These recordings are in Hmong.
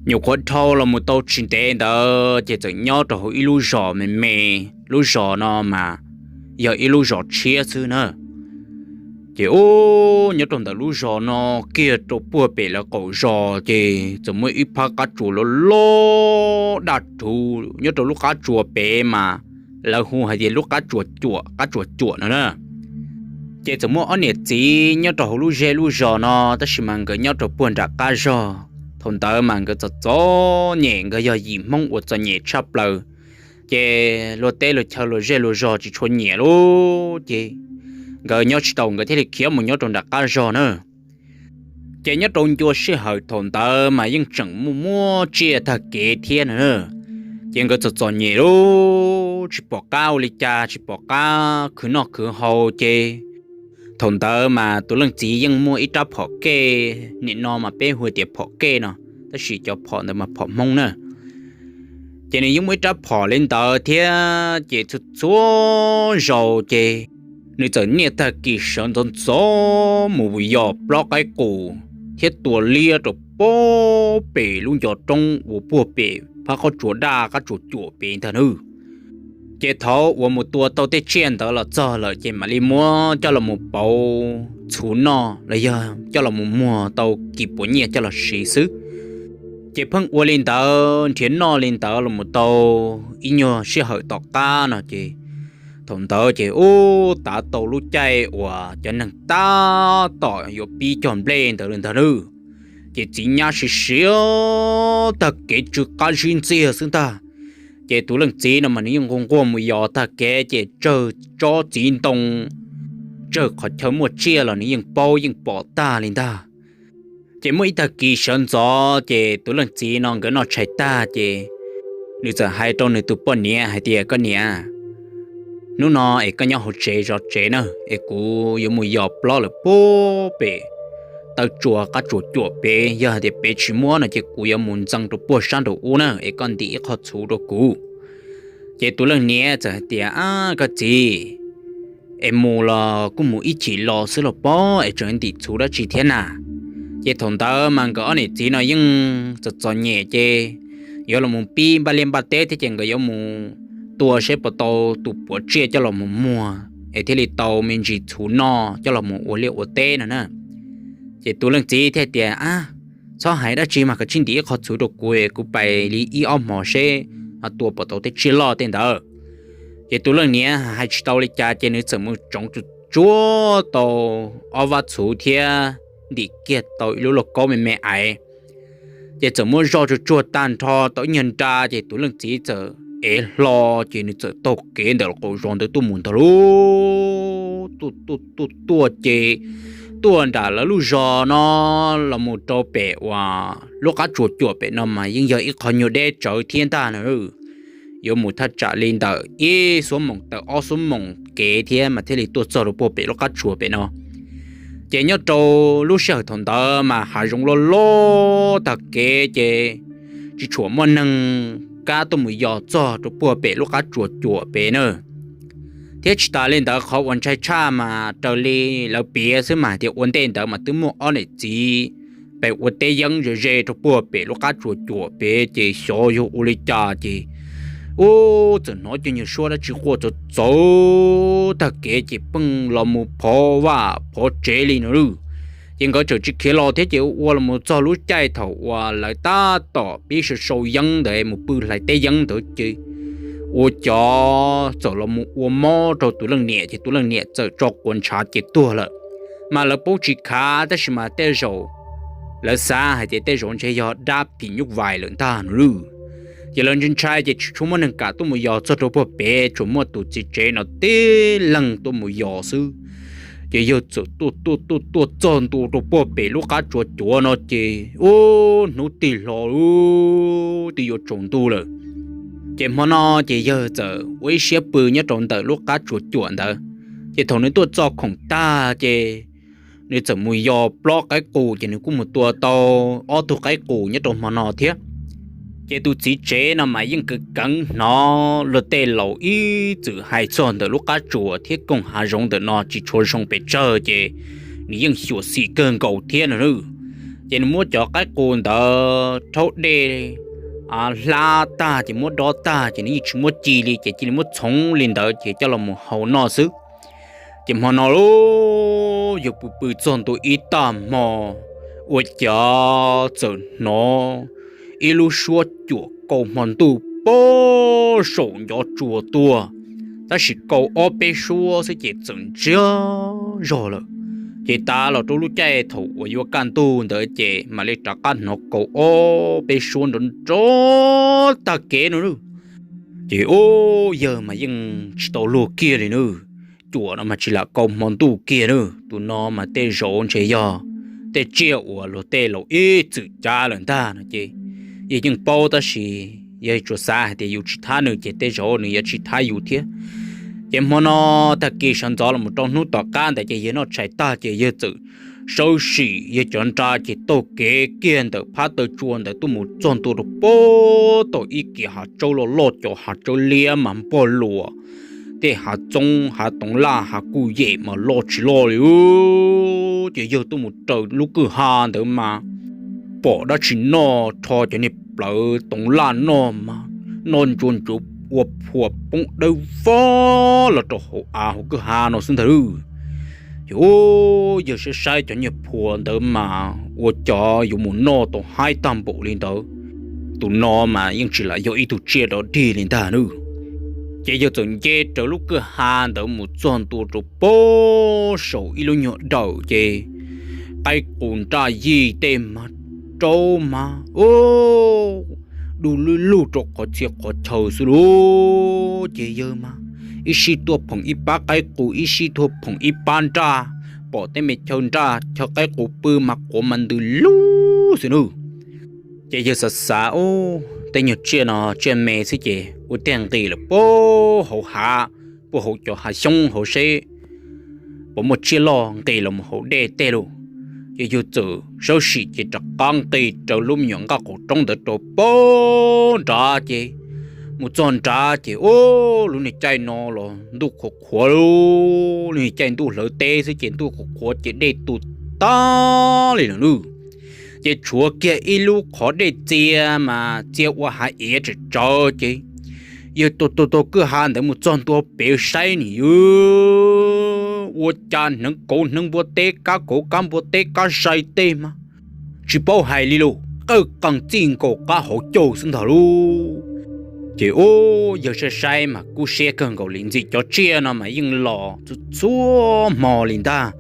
Nyuam qhuav dhau los mus tau tsis ntev ntawd ces txawm nyob rau hauv ib lub zos me me, lub zos no mas yog ib lub zos tshiab xwb na. Ces ub, nyob rau ntawm lub zos no kiag rau puag pem lawv qaum zos ces txawm muaj ib phab qab tsuas loj loj daj rhuv nyob rau lub qab tsuas pem mas lawv hu hais tias lub qab tsuas cuam, qab tsuas cuam no na. Ces txawm muaj ob niam txiv nyob rau hauv lub zej lub zos no, tab sis mas nkawd nyob rau puag nram qab zos. Thaum ntawd mas nkawd txom txom nyem, nkawd yog yim Hmoob uas txom nyem tshaj plaws, ces luag teb luag chaw luag zej luag zos tsis tshua nyiam lawm ces nkawd nyob tsis tau, nkawd thiaj li khiav mus nyob rau nram qab zos na. Ces nyob rau ncua sij hawm thaum ntawd mas yeej tseem muaj muaj tsiaj tag kev thiab no na. Ces nkawd txom txom nyem lawm, tsis pom qab ua li cas, tsis pom qab khwv noj khwv haus ces thaum ntawd mas tus leej txiv yeej muaj ib rab phom kej, nim no mas peb hu tias phom kej no, tab sis cov phom ntawd mas phom Hmoob na. Ces nws yeej muaj ib rab phom li ntawd thiab ces txhua txhua zaus ces nws txawm niaj tag kis sawv ntxov ntxov mus yos plob qaib qus thiab tua liab rau puag pem lub ncov roob uas puag pem phab qab tsuas daj qab tsuas cuam pem ntag nawb. Ces thaum uas mus tua tau tej tsiaj ntawd los txog lawm ces mam li muab coj los mus pauv txhuv noj los yog coj los mus muag tau kis puas nyiaj coj los siv xwb. Ces pheej ua li ntawd nrhiav noj li ntawd los mus tau ib nyuag sij hawm tom qab no ces thaum ntawd ces ub, tav tau lub caij uas cov neeg tab tom yuav pib cog nplej ntawd li ntag nawb. Ces txiv nyab siav siav tag kev tsw qab zib ntxiag xwb ntag. Ces tus leej txiv no mas nws yeej nquag nquag mus yos tag kev ces tsawg tsob txiv ntoo, tsawg qhov chaw muaj tsiaj los nws yeej paub yeej pom tag li ntag. Ces muaj ib tag kis sawv ntxov ces tus leej txiv no nkawd noj tshais tag ces nws txawm hais rau nws tus poj niam hais tias, Koj niam, hnub no es koj nyob hauv tsev zov tsev na, es kuv yuav mus yos plob lawm puag pem taw tsua qab tsuas cuam pem, yog hais tias pem tsis muab no ces kuv yuav mus ntxeev rau puag sab nraum ub na, es koj ntim ib qho txhuv rau kuv. Ces tus leej niam txawm hais tias, Ab, koj txiv, es mus los kuj mus ib chim los xwb los pob, es tseem ntim txhuv dab tsi thiab na? Ces thaum ntawd mas nkawd ob niam txiv no yeej txom txom nyem ces yuav los mus pib npaj liaj npaj teb thiab ces nkawd yuav mus tua seb puas tau tus puav tsiaj coj los mus muag es thiaj li tau me ntsis txhuv noj coj los mus ua liaj ua teb no na. Ces tus leej txiv thiaj tias, Ab, txhob hais dab tsi mas, koj cia li ntim ib qho txhuv rau kuv, kuv pais li ib ob hmos seb ho tua puas tau tej tsiaj loj tej ntawd. Ces tus leej niam hais tsis tau li cas ces nws txawm mus tsoov tsuag tsuag tau ob vab txhuv thiab ntim kiag tau ib lub lauj kaub me me ais. Ces txawm muab zoj tsuag tsuag tag nrho tau ib nyuag nra ces tus leej txiv txawm ev hlo, ces nws txawm taug kev ntawm qaum zos ntawd tuaj mus ntag lauj. Tuaj tuaj tuaj tuaj ces tuaj nram lawv lub zos no los mus rau pem uas lub qab tsuas cuam pem no mas yeej yog ib qho nyuag deb tsawv thiab ntag na. Yuav mus thaj tsam li ntawm ib xuab moos tawm ob xuab moos kev thiab mas thiaj li tuaj txog rau puag pem lub qab tsuas pem no. Ces nyob rau lub sij hawm thaum ntawd mas hav zoov loj loj tag kev ces tsis tshua muaj neeg kam tuaj mus yos txog rau puag pem lub qab tsuas cuam pem na. Thiab tsis tas li ntawd, qhov uas ntshai tshaj mas raws li lawv piav xwb mas tias ua ntej ntawd mas twb muaj ob niam txiv pem ua teb yeeb ze ze rau puag pem lub qab tsuas cuam pem ces xyov yog ua li cas ces ub, txawm hnov cov nyuag suab dab tsi quaj txawv txawv tag kev ces pheej los mus phov vaj phov tsev li no lawm. Ces nkawd txawm tsis khiav los thiab ces ua ua los mus txog lub caij thaum uas lawv tab tom pib sau sau yeeb ntawd mus pw hlais teb yeeb ntawd ces ua cas txawm los mus ua mob rau tus leej niam ces tus leej niam txawm tso quav ntshav ces tuag lawm. Mas lawv paub tsis khav tab sis mas tej zaum lawv xav hais tias tej zaum ntshe yog dab phim nyuj vais lawm ntag no lawm. Ces lawv ntshai ntshai ces tsis tshua muaj neeg kam tuaj mus yos txog rau puag pem, tsuas muaj tus txiv tsev no tib leeg tuaj mus yos xwb. Ces yawg txawm tuaj tuaj tuaj tuaj txog ntua rau puag pem lub qab tsuas cuam no ces ub, hnub tig hlo twb yuav tsaus ntuj lawm. Ces hmo no ces yawg txawm ua ib siab pw nyob rau ntawm lub qab tsuas cuam ntawd. Ces thaum nws tuaj txog khoom tag ces nws txawm mus yos plob qaib qus ces nws kuj mus tua tau ob tug qaib qus nyob rau hmo no thiab. Ces tus txiv tsev no mas yeej keev hnov luag tej laus ib txwm hais txog ntawm lub qab tsuas thiab koog hav zoov ntawm no tsis tshua zoo pes tsawg ces nws yeej xyuam xim kawg nkaus thiab no lawm. Ces nws muab cov qaib qus ntawd rhaub dej hlab tag ces muab dob tag ces nws yeej tsis muab ci li ces cia li muab txhoov li ntawd ces coj los mus hau noj xwb. Ces hmo no lub yawg pw pw txog ntua ib tag hmo, ua cas txawm hnov ib lub suab cuam kaus hmo ntuj poob saum ncov tsua tuaj, tab sis kaus ob peb suab xwb ces txawm ntsiag zog lawm. Ces tav los rau lub caij thaum uas yuav kaj ntug ntawd ces mam li rov qab hnov kaus ob peb suab nrov nrov tag kev no na. Ces ub, yawg mas yeej tsis tau luag kiag li na. Cuam no mas tsis lam kaus hmo ntuj kiag na, tus no mas tej zaum ntshe yog tej tsiaj uas luag tej laus ib txwm cav lawm ntag no ces yawg yeej paub tab sis yawg tsuas xav hais tias yus tsis thab nws ces tej zaum nws yuav tsis thab yus thiab. Ces hmo no tag kis sawv ntxov los rau hnub tom qab ntawd ces yawg noj tshais tag ces yawg txawm sawv sim yawg cov nra ces taug kev kiag ntawm phab taw tsua ntawd tuaj mus txog ntua rau pem tau ib kiav hav tsawb loj loj, cov hav tsawb liab mas npog luas, tej hav txoob hav toov laj hav kuj yem mas loj tsis loj li. Ces yawg tuaj mus raws lub kwj ha ntawd mas pom dab tsi noj rho cov niag plawv toov laj noj mas noj ntsuag ntsuav ua phua poob dawb vog los rau hauv av hauv kwj ha no xwb ntag lauj. Ces ub, yawg saib saib cov niag phua ntawd mas ua cas yuav mus noj tau haib tag npaum li ntawd. Tus no mas yeej tsis lam yog ib tug tsiaj dog dig li ntag lauj. Ces yawg txawm nce raws lub kwj ha ntawd mus txog ntua rau pem saum ib lub nyuag dawm ces qaib qus nraj yij tej mas raub mas ub, du lug lug rau qhov txhia qhov chaw xwb lauj. Ces yawg mas ib sij tuaj phoom ib pab qaib qus, ib sij tuaj phoom ib pab nraj, pom tej me chaw nraj chaw qaib qus pw mas quav mas ntws lug xwb nawb. Ces yawg xav xav, ub, tej nyuag tsiaj no tsiaj me xwb ces ua tiag nqis lawm puag hauv hav, puag hauv cov hav xyoob hauv seb puas muaj tsiaj loj nqis los mus hauv dej tej lauj. Ces yawg txawm sawv sim ces rov qab nqis raws lub me nyuam nqaj qaum roob ntawd rau pem nrad ces mus txog nrad ces ub, lub niag caij no los ntuj qhuav qhuav, lub niag caij ntuj hlawv teb xwb ces ntuj qhuav qhuav ces dej tu tag li lawm nawb. Ces tshuav kiag ib lub qhov dej txia mas txia ua hav iav tsawv tsawv ces yawg taug taug taug kwj ha ntawd mus txog ntua pem saib nim yawg, ua cas hneev kauv hneev npua teb, kab kauv kab npua teb, kab sai tej mas tsis paub hais li lauj, qawj qees txij nkaus qab hauv caug xwb ntag lauj. Ces ub, yawg saib saib mas kub siab kawg nkaus li, ntxim cov tsiaj no mas yeej los txhua txhua hmo li ntag.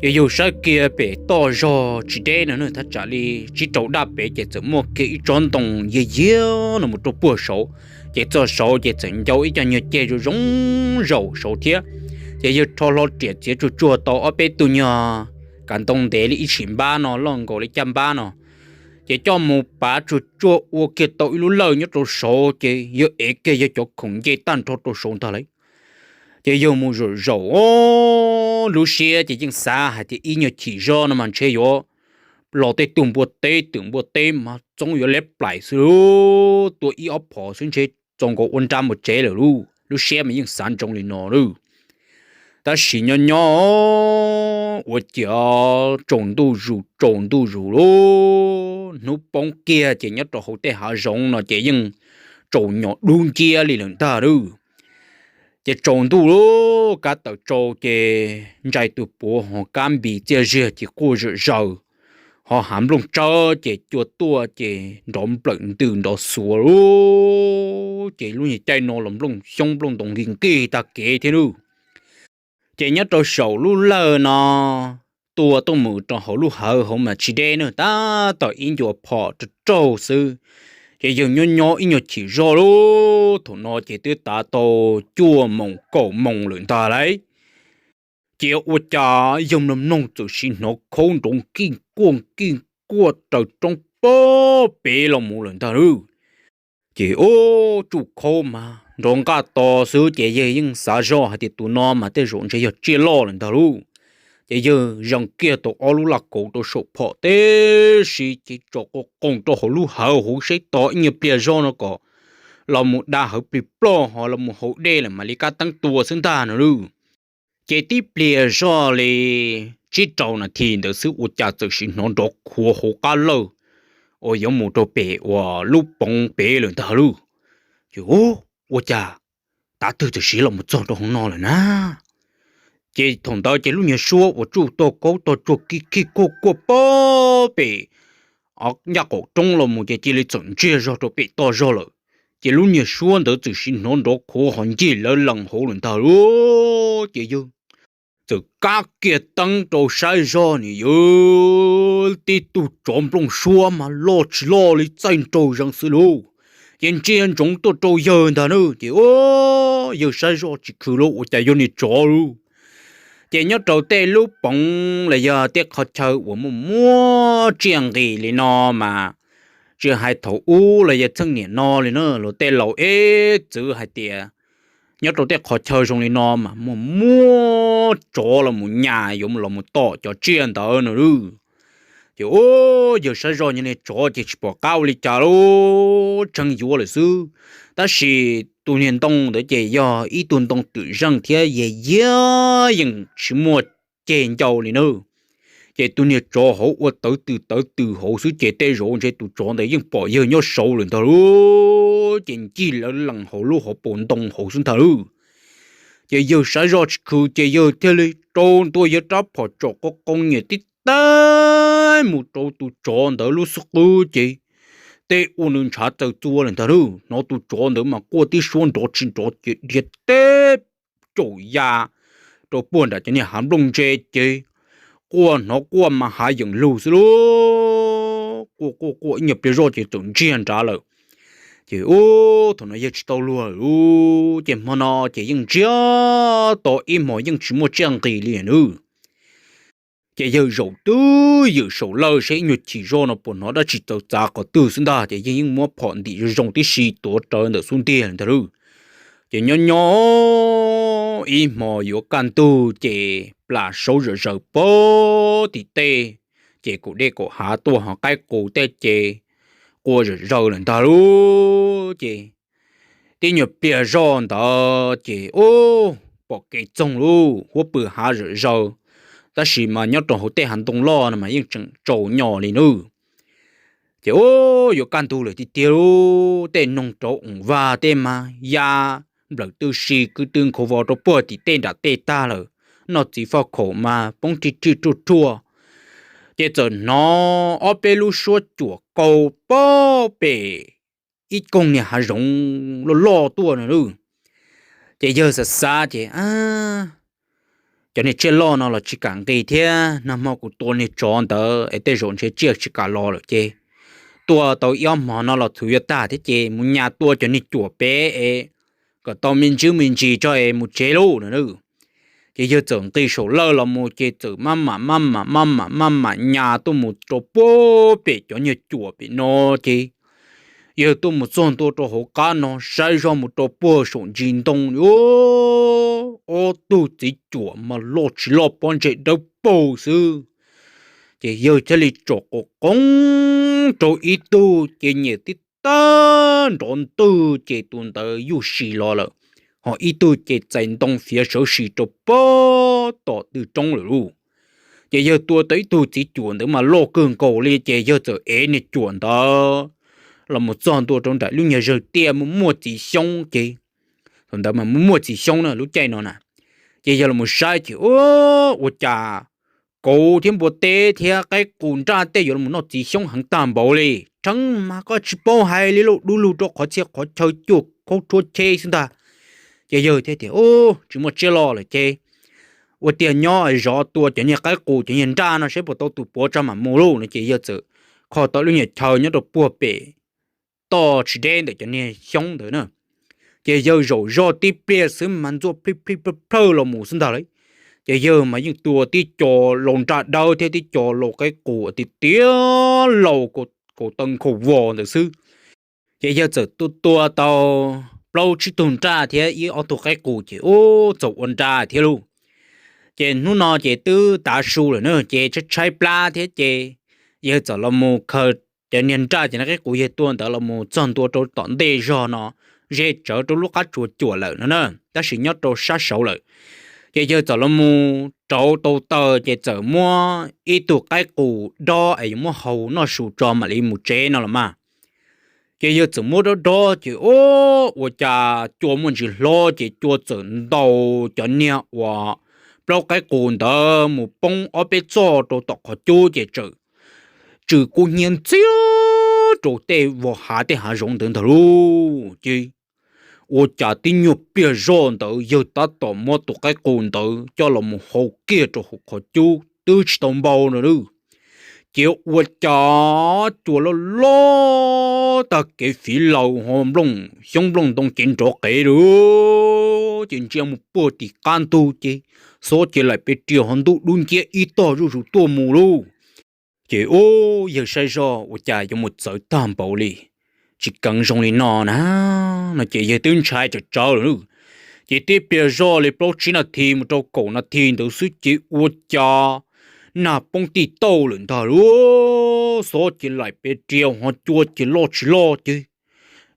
Ces yawg saib kiag pem toj zog tsis deb no na, thaj tsam li tsib rau daj pem ces txawm muaj kiag ib tsob ntoo yiag yiag no mus rau puag saud. Ces txog saud ces txawm ncau ib co nyuag ceg zoo zoo zaum saud thiab. Ces yawg rho hlo riam txiav tsuag tsuag tau ob peb tug nyuag kav ntoo ntev li ib tshim npab no, loj nkaus li caj npab no, ces coj mus pav tsuag tsuag ua kiag tau ib lub lawj nyob rau saud ces yawg ev kiag yawg cov khoom nce tag nrho rau saud ntag lauj. Ces yawg mus zaum zaum, lub siab ces yeej xav hais tias ib nyuag chim zog no mas ntshe yuav los tej tug npua teb, twm npua teb mas txoob yuav liab plaim xwb lauj, tua ib ob phom xwb ntshe txaus nkaus ua nra mus tsev lawm lauj, lub siab mas yeej xav ntsoov li no lauj. Tab sis nyob nyob ua ciav tsaus ntuj zus tsaus ntuj zus lauj, hnub poob kiag ces nyob rau hauv tej hav zoov no ces yeej tsaus nyos dub nciab li lawm ntag lauj. Ces tsaus ntuj lauj, kab tawm tsau ces ntsais tus puav ho kab npis txiaj ziag ces quaj zom zaws, ho hav nplooj tsawb ces cua tuaj ces nrov nplawm ntws nrov xuav lauj. Ces lub niag caij no los nplooj xyoob nplooj ntoo nqis nqis tag kev thiab lauj. Ces nyob rau saum lub lawj no tua tuaj mus rau hauv lub hawv hauv mas tsis deb na, tab tom ib ncua phom rau raug xwb. Ces yawg nyob nyob ib nyuag chim zog lauj, thaum no ces twb tav tau cuaj moos kaum moos lawm ntag lauj. Ces ua cas yawg mloog mloog txawm sis hnov khaub nrov kij kuaj kij kuaj raws roob pag pem los mus lawm ntag lauj. Ces ub, tsuj khaub mas nrov nqaj to xwb ces yawg yeej xav zoj hais tias tus no mas tej zaum ntshe yog tsiaj loj lawm ntag lauj. Ces yawg zees kiag tau ob lub laj kauv rau saum phom teb si ces tsom qo qoos rau hauv lub hawv hauv seb tos ib nyuag pliag zog no kom los mus da hawv plig ploj ho los mus haus dej lawm mam li kab teeb tua xwb ntag no lauj. Ces tib pliag zoj li tsib rau nas this ntawd xwb ua cas txawm sim hnov nrov khuav hauv qab lawj uas yuav mus rau pem uas lub poov pem lawm ntag lauj. Ces ua cas tav twg txawm siv los mus txog rau hauv no lawm na. Ces thaum ntawd ces lub niag suab uas tsuj tog kaub tog tsuag ki ki kuaj kuaj pem ncaj qaum roob los mus ces cia li txawm ntsiag zog rau pem toj zog lawm. Ces lub niag suab ntawd txawm sim hnov nrov khuav ho ncig lawv lees hauv lawm ntag lauj. Ces yawg txawm kab kiag teeb rau saib zog ni yawg, tib tug tsov nplooj suab mas loj tsis loj li txaij nraug zees xwb lauj. Ces ntsia ntsoov tuaj rau yawg ntag na ces yawg saib zoj tsis khwv lauj ua cas yog niag tsov lauj. Ces nyob rau tej lub poov los yog tej qhov chaw uas muaj muaj tsiaj nqis li no mas tsis hais thaum ub los yog txheej niam no li na los tej laus eb txwv hais tias nyob rau tej qhov chaw zoo li no mas muaj muaj tsov los mus nyas yuav los mus tom cov tsiaj ntawd no lauj. Ces ua yawg saib zoj nyob niag tsov ces tsis pom qab ua li cas lauj, tshee yuav lawm xwb. Tab sis tus niag ntoo ntawd ces yog ib tug ntoo twm zeej thiab yog yeej tsis muaj ceg ncau li na. Ces tus niag tsov hauv ua tawv twm tawv twm hauv xwb ces tej zaum ntshe tus tsov ntawd yeej pom yawg nyob saud lawm ntag lauj, ces ncig lawv lees hauv lub hauv paus ntoo hauv xwb ntag lauj. Ces yawg saib zoj tsis khwv ces yawg thiaj li rau ntua yawg rab phom tsom qov qoo nyiam tib tag mus rau tus tsov ntawd lub xub qwb ces tej ua nws ntshav txaws txua lawm ntag lauj. Hnov tus tsov ntawd mas quaj tib suab nrov tsis nrov ces dhia teb caum ya rau puag nram cov niag hav nplooj ntse ces quaj hnov quaj mas hav yeem lug xwb lauj. Quaj quaj quaj ib nyuag pliag zoj ces txawm ntsiag nrad lawm. Ces ua thaum no yawg tsis tau luag lawm lauj, ces hmo no ces yeej ntsiag to ib hmos yeej tsis muaj tsiaj nqis li nawb. Ces yawg zaum twb ywm saum lawj saib ib nyuag chim zoj no puas hnov dab tsi txawv txav qhov twg xwb ntag ces yawg yeej muab phom ntim zoo zoo tib si tuav rawv ntawm xub ntiag ntag lauj. Ces nyob nyob ib hmo yuav kaj ntug ces plas saub zawm zaws pag tim tej, ces kaum dej kaum hav tuaj ho qaib qus tej ces quaj zawm zaws lawm ntag lauj. Ces tib nyuag pliag zoj ntawd ces ub pom kev txoog lauj, huab pw hav zawm zaws, tab sis mas nyob rau hauv tej hav ntoo loj no mas yeej tseem tsaus nyos li nawb. Ces ub yuav kaj ntug lawm tiag tiag lauj, tej noog rauv oos vag tej mas ya nplawm tw si kwv tw nkhaus vos rau puag tim tej nram tej tag lawm, noj txiv faj khaum mas poob rhij rhij rhuaj rhuaj. Ces txawm hnov ob peb lub suab cuam qau pag pem ib koog niag hav zoov loj loj tuaj no lauj. Ces yawg xav xav ces cov niag tsiaj loj no los tsis kam nqis thiab, nag hmo kuv tua niag tsov ntawd es tej zaum ntshe tsiaj tsis kam los lawm ces tua tau ib ob hmo no los txhuv yuav tag thiab ces mus nyas tua cov niag cuam pem es kom tau me ntsis me ntsis tso es mus tsev lauj no. Ces yawg txawm nqis saum lawj los mus ces txawm maj mam maj mam maj mam maj mam nyas tuaj mus rau puag pem cov niag cuam pem no ces yawg tuaj mus txog ntua rau hauv qab no saib zoj mus rau puag saum ntsis ntoo, ob tug txiv cuam mas loj tsis loj pob ntseg dawb paug xwb. Ces yawg thiaj li tsom qov qoob rau ib tug ces nyiam tib tag nrov ntwg ces tus ntawd yuj si los lawm, ho ib tug ces txais ntoo fiav sawv si rau puag tom tw roob lawm lauj. Ces yawg tua tau ib tug txiv cuam ntawd mas loj kawg nkaus li ces yawg txawm ev niag cuam ntawd los mus txog ntua rau nram lub nyuag zawg tiaj muaj muaj txiv xyoob ces, thaum ntawd mas muaj muaj txiv xyoob na lub caij no na. Ces yawg los mus saib ces ua cas kauv thiab npua teb thiab qaib qus nraj tej yuav los noj txiv xyoob heev tag npaum li, rheev mas koj tsis paub hais li lauj, dub lug rau qhov txhia qhov chaw cuaj khaub rhuab cheb xwb ntag. Ces yawg thiaj tias tsis muaj tsiaj loj lawm ces ua tiag nyob zov tua cov niag qaib qus cov niag nraj no saib puas tau tus puav tso mam mus lauj no ces yawg txawm kho tau lub nyuag chaw nyob rau puag pem toj tsis deb ntawm cov niag xyoob ntawd na. Ces yawg zaum zoj tib pliag xwb mas ntxuaj plij plij plawg plawg los mus xwb ntag lauj. Ces yawg mas yeej tua tib co laus nraj dawb thiab tib co laus qaib qus tiag tiag, laus kaus taw nkhaus vos ntawd xwb. Ces yawg txawm tua tua tau plaub tsib tug nraj thiab ib ob tug qaib qus ces ub txaus ua nra thiab lauj. Ces hnub no ces twb tav su lawm na ces tshaib tshaib plab thiab ces yawg txawm los mus khaws cov niag nraj cov niag qaib qus yawg tua ntawd los mus txog ntua rau tom ntej zog no, ze tsawv rau lub qab tsuas cuam lawm no na, tab sis nyob rau sab saud lawm. Ces yawg txawm los mus rauv tau taws ces txawm muab ib tug qaib qus dob es yuav muab hau noj su tso mam li mus tsev no los mas. Ces yawg txawm muab dob dob ces ua cas cua muaj ntsis hlob ces cua txawm ntaus cov niag uas plaub qaib qus ntawd mus poob ob peb txoj rau tom qhov cub ces tsw kub hnyiab ntxiag rau tej vos hav tej hav zoov ntawd ntag lauj. Ces ua cas tib nyuag pliag zoj ntawd yawg tab tom muab tus qaib qus ntawd coj los mus hau kiag rau hauv qhov cub twb tsis tau npau no lauj. Ces ua cas cua loj loj tag kev fiv laws ho nplooj xyoob nplooj ntoo ces nrov qev lawm. Ces ntsia mus puag tim qab ntug ces xob ces laim pes rias ho ntuj dub nciab ib tog zuj zus tuaj mus lauj. Ces ub, yawg saib zoj ua cas yuav mus txawv tag npaum li, tsis keev zoo li no na, no ces yawg twb ntshai tsam tsawv lawm lauj. Ces tib pliag zoj li plaub tsib nas this mus rau kaum nas this ntawd xwb ces ua cas nag poob tij tauj lawm ntag lauj. Xob ces laim pes rias ho cua ces loj tsis loj ces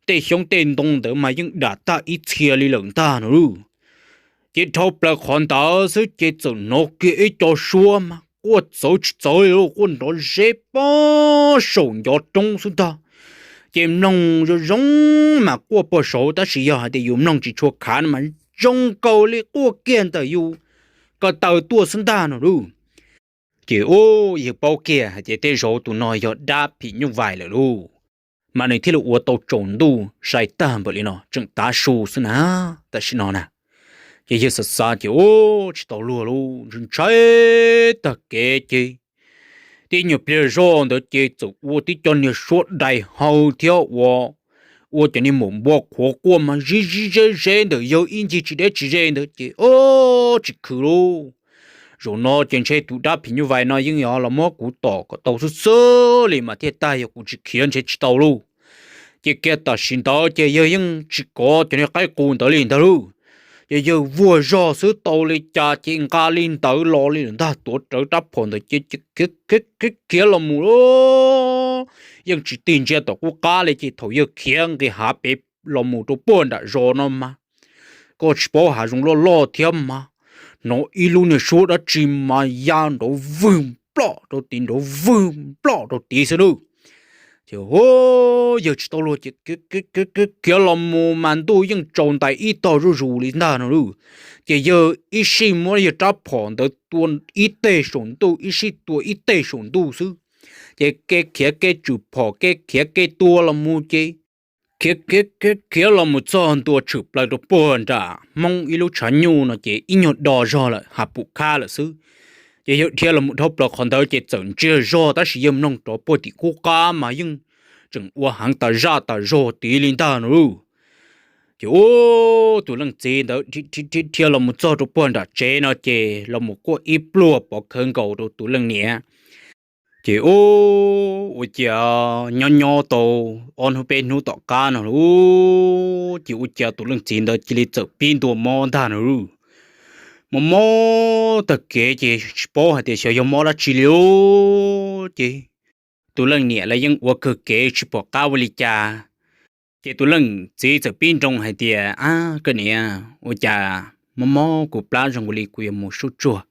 tej xyoob tej ntoo ntawd mas yeej dam tag ib txhia li lawm ntag no lauj. Ces dhau plaws qhov ntawd xwb ces txawm hnov kiag ib co suab mas quaj txawv tsis txawv li lauj, quaj nrov zeb pag saum ncov roob xwb ntag. Ces mloog zoo zoo mas quaj pag saud tab sis yog hais tias yus mloog tsis tshua khav no mas zoo nkaus li quaj kiag ntawm yus ko taw tuaj xwb ntag no lauj. Ces ub, yawg paub kiag hais tias tej zaum tus no yog dab phim nyuj vais lawm lauj, mas nws thiaj li ua tau tsaus ntuj sai tag npaum li no tseem tav su xwb na. Tam sim no na, ces yawg xav xav ces ub, tsis tau luag lauj, ntshai tag kev ces tib nyuag pliag zoj ntawd ces txawm ua tib co niag suab dais haw thiab ua, ua cov niag maum npua qhuav quaj mas zib zib zeb zeb ntawm yawg ib ncig tsis deb tsis ze ntawd ces ub, tsis khwv lauj. Zaum no ces ntshe tus dab phim nyuj vais no yeej yuav los muab kuv tom kom tau xwb xwb li mas thiaj tag, yog kuv tsis khiav ntshe tsis tau lauj. Ces kiag tam sim ntawd ces yawg yeej tsis kov cov niag qaib qus ntawd li ntag lauj. Ces yawg vuag zog xwb tau li cas ces nqa li ntawd los li lawm ntag, tuav rawv rab phom ntawd ces khiav khiav khiav los mus lauj. Yeej tsis tig ntsia tom qub qab li ces thaum yawg khiav nqis hav pem los mus rau puag nram zos no mas koj tsis paub hav zoov loj loj thiab mas hnov ib lub niag suab dab tsi mas ya nrov vwg nploj rau tid nrov vwg nploj rau tid xwb lauj. Ces yawg tsis tau luag ces khiav los mus mas ntuj yeej tsaus ntais ib tog zuj zus li ntag no lauj. Ces yawg ib sij muab yawg rab phom ntawd tua ib teg saum ntuj ib sij tua ib teg saum ntuj xwb. Ces kev khiav kev tswm phom kev khiav kev tua los mus ces khiav khiav khiav los mus txog ntua tshwm plaws rau puag nram Hmoob ib lub tshav nyuj no ces ib nyuag do zog lawm hav pum khab lawm xwb. Ces yawg dhia los mus dhau plaws qhov ntawd ces txawm ntsiag zog tab sis yawg mloog rov puag tim qub qab mas yeej tseem ua heev tas zaj tas zog tid li ntag no lauj. Ces ub, tus leej txiv ntawd dhia los mus txog rau puag nram tsev no ces los mus quaj ib pluag pov khawv nkaus rau tus leej niam. Ces ub, ua cas nyob nyob tau ob hnub peb hnub tom qab no lauj, ces ua cas tus leej txiv ntawd cia li txawm pib ntua mob ntag no lauj. Mob mob tag kev ces tsis paub hais tias xyov yog mob dab tsi li lauj. Ces tus leej niam lawv yeej ua kawg kev tsis pom qab ua li cas. Ces tus leej txiv txawm pib nroo hais tias, Ab, koj niam, ua cas mob mob kuv plab zoo li kuv yuav mus sub tsuag.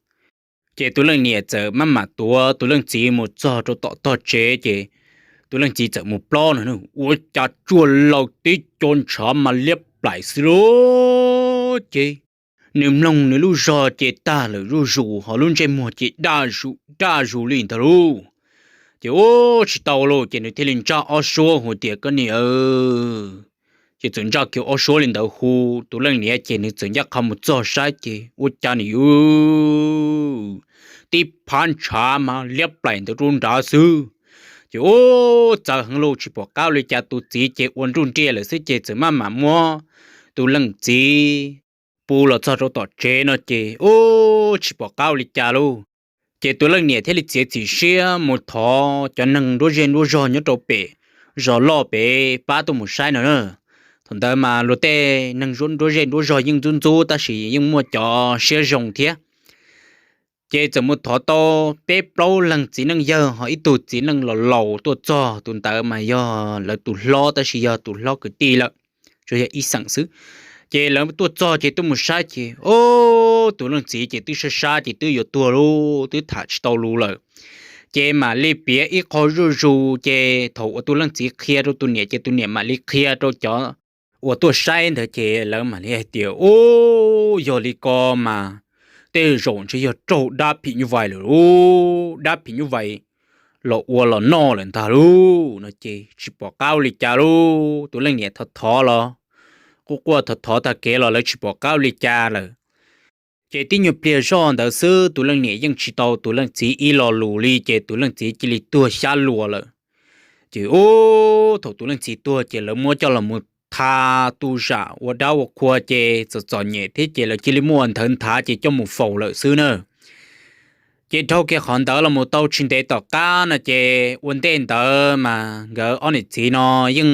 Ces tus leej niam txawm maj mam tuav tus leej txiv mus txog rau tom tog tsev ces tus leej txiv txawm mus plob no, ua cas tsuag laus tib co ntshav mas liab plaim xwb lauj. Ces nws mloog nws lub zog ces tag lawm zuj zus ho lub ntsej muag ces daj zus li ntag lauj. Ces ub, tsis tau lauj, ces nws thiaj li ntsaj ob suab hu tias, Koj niam. Ces txawm ntsaj kiag ob suab li ntawd hu tus leej niam ces nws txawm ncaj qha mus txog saib ces ua cas nws yuav tib phab ntshav mas liab plaim ntawd rau nrad xwb. Ces ub, txawv heev lauj, tsis pom qab li cas, tus txiv ces ua nruj nria lawm xwb ces txawm maj mam muab tus leej txiv pub los txog rau tom tsev no ces ub, tsis pom qab ua li cas lauj. Ces tus leej niam thiaj li txiav txim siab mus thov cov neeg nruab zej nruab zog nyob rau pem zos loj pem pab tuaj mus saib no na. Thaum ntawd mas luag tej neeg nruab zej nruab zog yeej ntxub ntxub tab sis yeej muaj cov siab zoo thiab. Ces txawm mus thov tau peb plaub leeg txiv neej yawg ho ib tug txiv neej los laus tuaj txog, tus ntawd mas yog lawv tus hlob tab sis yog tus hlob kwv tij lawm, tsuas yog ib xeem xwb. Ces lawv tuaj txog ces tuaj mus saib ces, ob, tus leej txiv ces twb sab sab ces twb yuav tuag lawm, twb tham tsis tau lus lawm. Ces mam li piav ib qho zuj zus ces thaum uas tus leej txiv qhia rau tus niam ces tus niam mam li qhia rau cov uas tuaj saib ntawd ces lawv mam li hais tias, Ub, yog li ko mas tej zaum ntshe yog raug dab phim nyuj vais lawm, dab phim nyuj vais los ua los noj lawm ntag lauj, no ces tsis pom qab ua li cas lauj. Tus leej niam thov thov los quaj quaj thov thov tag kev los lawv tsis pom qab ua li cas lawm. Ces tib nyuag pliag zoj ntawd xwb tus leej niam yeej tsis tau tus leej txiv ib lo lus li ces tus leej txiv cia li tuag xyab luas lawm. Ces ub, thaum tus leej txiv tuag ces lawv muab coj los mus tha tu zam ua dab ua qhua ces txom txom nyem thiab ces lawv cia li muab nthawv nthav ces coj mus faus lawm xwb na. Ces dhau kiag qhov ntawd los mus tau tsis ntev tom qab no ces ua ntej ntawd mas nkawd ob niam txiv no yeej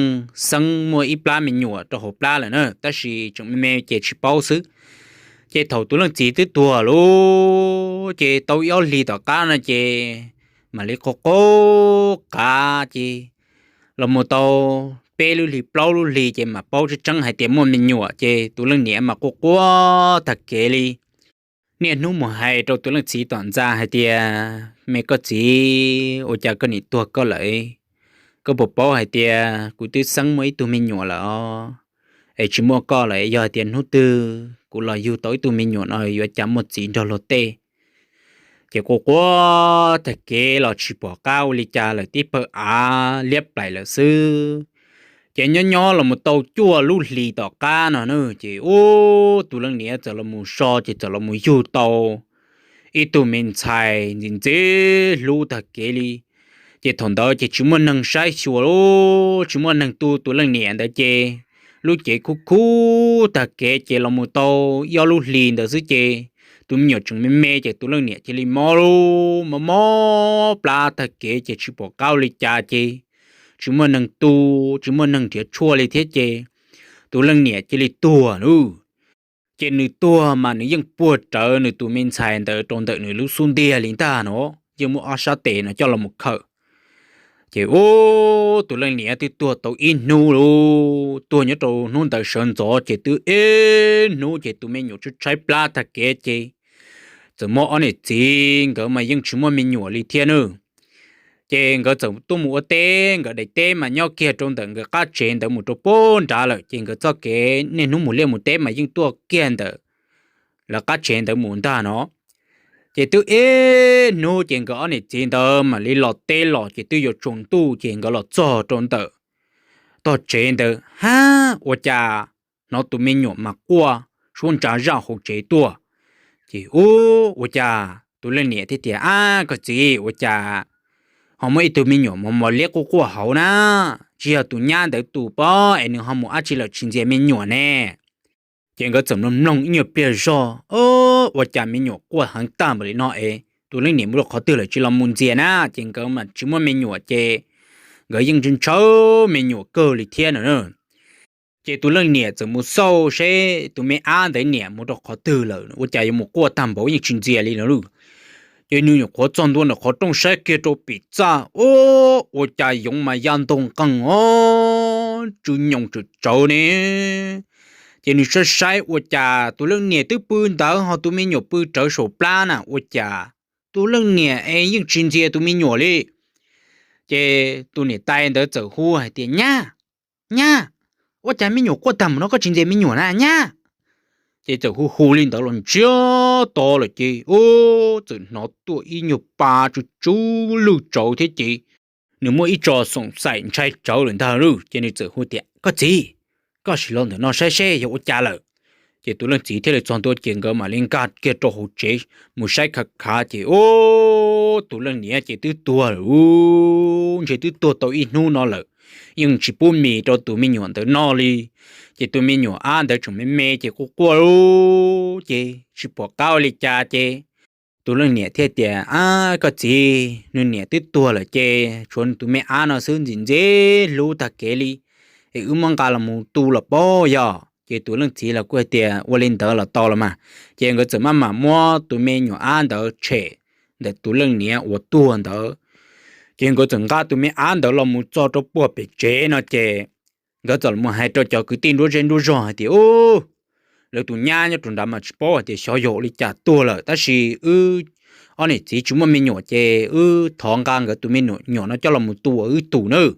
xeeb muaj ib plab me nyuam rau hauv plab lawm na, tab sis tseem me me ces tsis paub xwb. Ces thaum tus leej txiv twb tuag lawm ces tau ib ob hlis tom qab no ces mam li qaug qaug qav ces los mus tau peb lub hlis plaub lub hlis ces mam paub tseeb tseeb hais tias muaj me nyuam ces tus leej niam mas quaj quaj tag kev li. Niaj hnub mus hais rau tus leej txiv tom ntxa hais tias, Me koj txiv, ua cas koj nim tuag koj lawm? Koj puas paub hais tias kuv twb xeeb muaj ib tug me nyuam lawm os, es tsis muaj koj lawm, yog hais tias hnub twg kuv los yug tau ib tug me nyuam no yuav cas muaj txiv nrog luag tej? Ces quaj quaj tag kev los tsis pom qab ua li cas lawm, tib pawg av liab plaim lawm xwb. Ces nyob nyob los mus tau cuaj lub hlis tom qab no na ces ub, tus leej niam txawm los mus so ces txawm los mus yug tau ib tug me ntxhais ntxim ntxim hlub tag kev li. Ces thaum ntawd ces tsis muaj neeg saib xyuas, tsis muaj neeg tu tus leej niam ntawd ces lub cev khub khub tag kev ces los mus tau ib ob lub hlis ntawd xwb ces tus me nyuam tseem me me ces tus leej niam cia li mob, mob mob plab tag kev ces tsis pom qab ua li cas ces tsis muaj neeg tu, tsis muaj neeg nrhiav tshuaj li thiab ces tus leej niam cia li tuag lauj. Ces nws tuag mas nws yeej puag rawv nws tus me ntxhais ntawd rau ntawm nws lub xub ntiag li ntag no, yeej muab ob sab tes no coj los mus khawm. Ces ub, tus leej niam twb tuag tau ib hnub lauj, tuag nyob rau hnub ntawd sawv ntxov ces twb ib hnub ces tus me nyuam tshaib tshaib plab tag kev ces txawm muaj ob niam txiv nkawd mas yeej tsis muaj me nyuam li thiab na. Ces nkawd txawm tuaj mus ua teb, nkawd daim teb mas nyob kiag rau ntawm nkawd qab tsev ntawd mus rau puag nrad lawm ces nkawd txoj kev niaj hnub mus liaj mus teb mas yeej tuaj kiag ntawm lawv qab tsev ntawd mus ntag no. Ces twb ib hnub ces nkawd ob niam txiv ntawd mam li los teb los ces twb yuav tsaus ntuj ces nkawd los txog rau ntawm tog tsev ntawd, hab, ua cas hnov tus me nyuam mas quaj suab ntsa zaj hauv tsev tuaj. Ces ub, ua cas tus leej niam thiaj tias, Ab, koj txiv, ua cas ho muaj ib tug me nyuam mos mos liab quaj quaj hauv na? Tsis yog tus nyab ntawd tus pob es nws ho mus dab tsi lawm tsis ntxias me nyuam ne? Ces nkawd txawm mloog mloog ib nyuag pliag zog, ua cas me nyuam quaj heev tag npaum li no es tus leej niam mus rau qhov twg lawm tsis los mus ntxias na? Ces nkawd mas tsis muaj me nyuam ces nkawd yeej ntshaw me nyuam kawg li thiab no. Ces tus leej niam txawm mus xauj seb tus me ab ntawd niam mus rau qhov twg lawm, ua cas yuav mus quaj tag npaum yeej tsis ntxias li no lauj. Ces nws nyuam qhuav txog ntua ntawm qhov rooj saib kiag rau pem txaj, ua cas yoov mas ya ntog nqeeg os, tsw nyoos tsawm tsawv ne. Ces nws saib saib ua cas tus leej niam twb pw ntawd ho tus me nyuam pw rawv saum plab na, ua cas tus leej niam es yeej tsis ntxias tus me nyuam li. Ces tus niam tais ntawd txawm hu hais tias, Nyab, nyab, ua cas me nyuam quaj tag mus no koj tsis ntxias me nyuam na nyab? Ces txawm hu hu li ntawd los ntsiag to lawm ces ub, txawm hnov tuaj ib nyuag pa tsw tsw lwj tsawv thiab ces nws muaj ib tso xoom xaim ntshai tsawv lawm ntag lauj. Ces nws txawm hu tias, Koj txiv, koj sim los ntawm no saib seb yog ua cas lawm. Ces tus leej txiv thiaj li txog ntua ces nkawd mam li nkag kiag rau hauv tsev mus saib khav khav ces ub, tus leej niam ces twb tuag lawm, ntshe twb tuag tau ib hnub no lawm, yeej tsis pub mis rau tus me nyuam ntawd noj li. Ces tus me nyuam ab ntawd tseem me me ces quaj quaj ces tsis pom qab ua li cas ces tus leej niam thiaj tias, Ab, koj txiv, nws niam twb tuag lawm ces tshuav nws tus me ab no xwb, ntxim ntxim hlub tag kev li, es wb muab nqa los mus tu los pob yog? Ces tus leej txiv los kuj hais tias, Ua li ntawd los tau los mas. Ces nkawd txawm maj mam muab tus me nyuam ab ntawd tshem ntawm tus leej niam uas tuag ntawd. Ces nkawd txawm nqa tus me ab ntawd los mus txo rau puag pem tsev no ces nkawd txawm los hais rau cov kwv tij nruab zej nruab zog hais tias, Ub, lawv tus nyab nyob rau nrad mas tsis paub hais tias xyov yog ua li cas tuag lawm, tab sis wb ob niam txiv tsis muaj me nyuam ces wb thov nqa nkawd tus me nyuam no coj los mus tu ua wb tus nawb.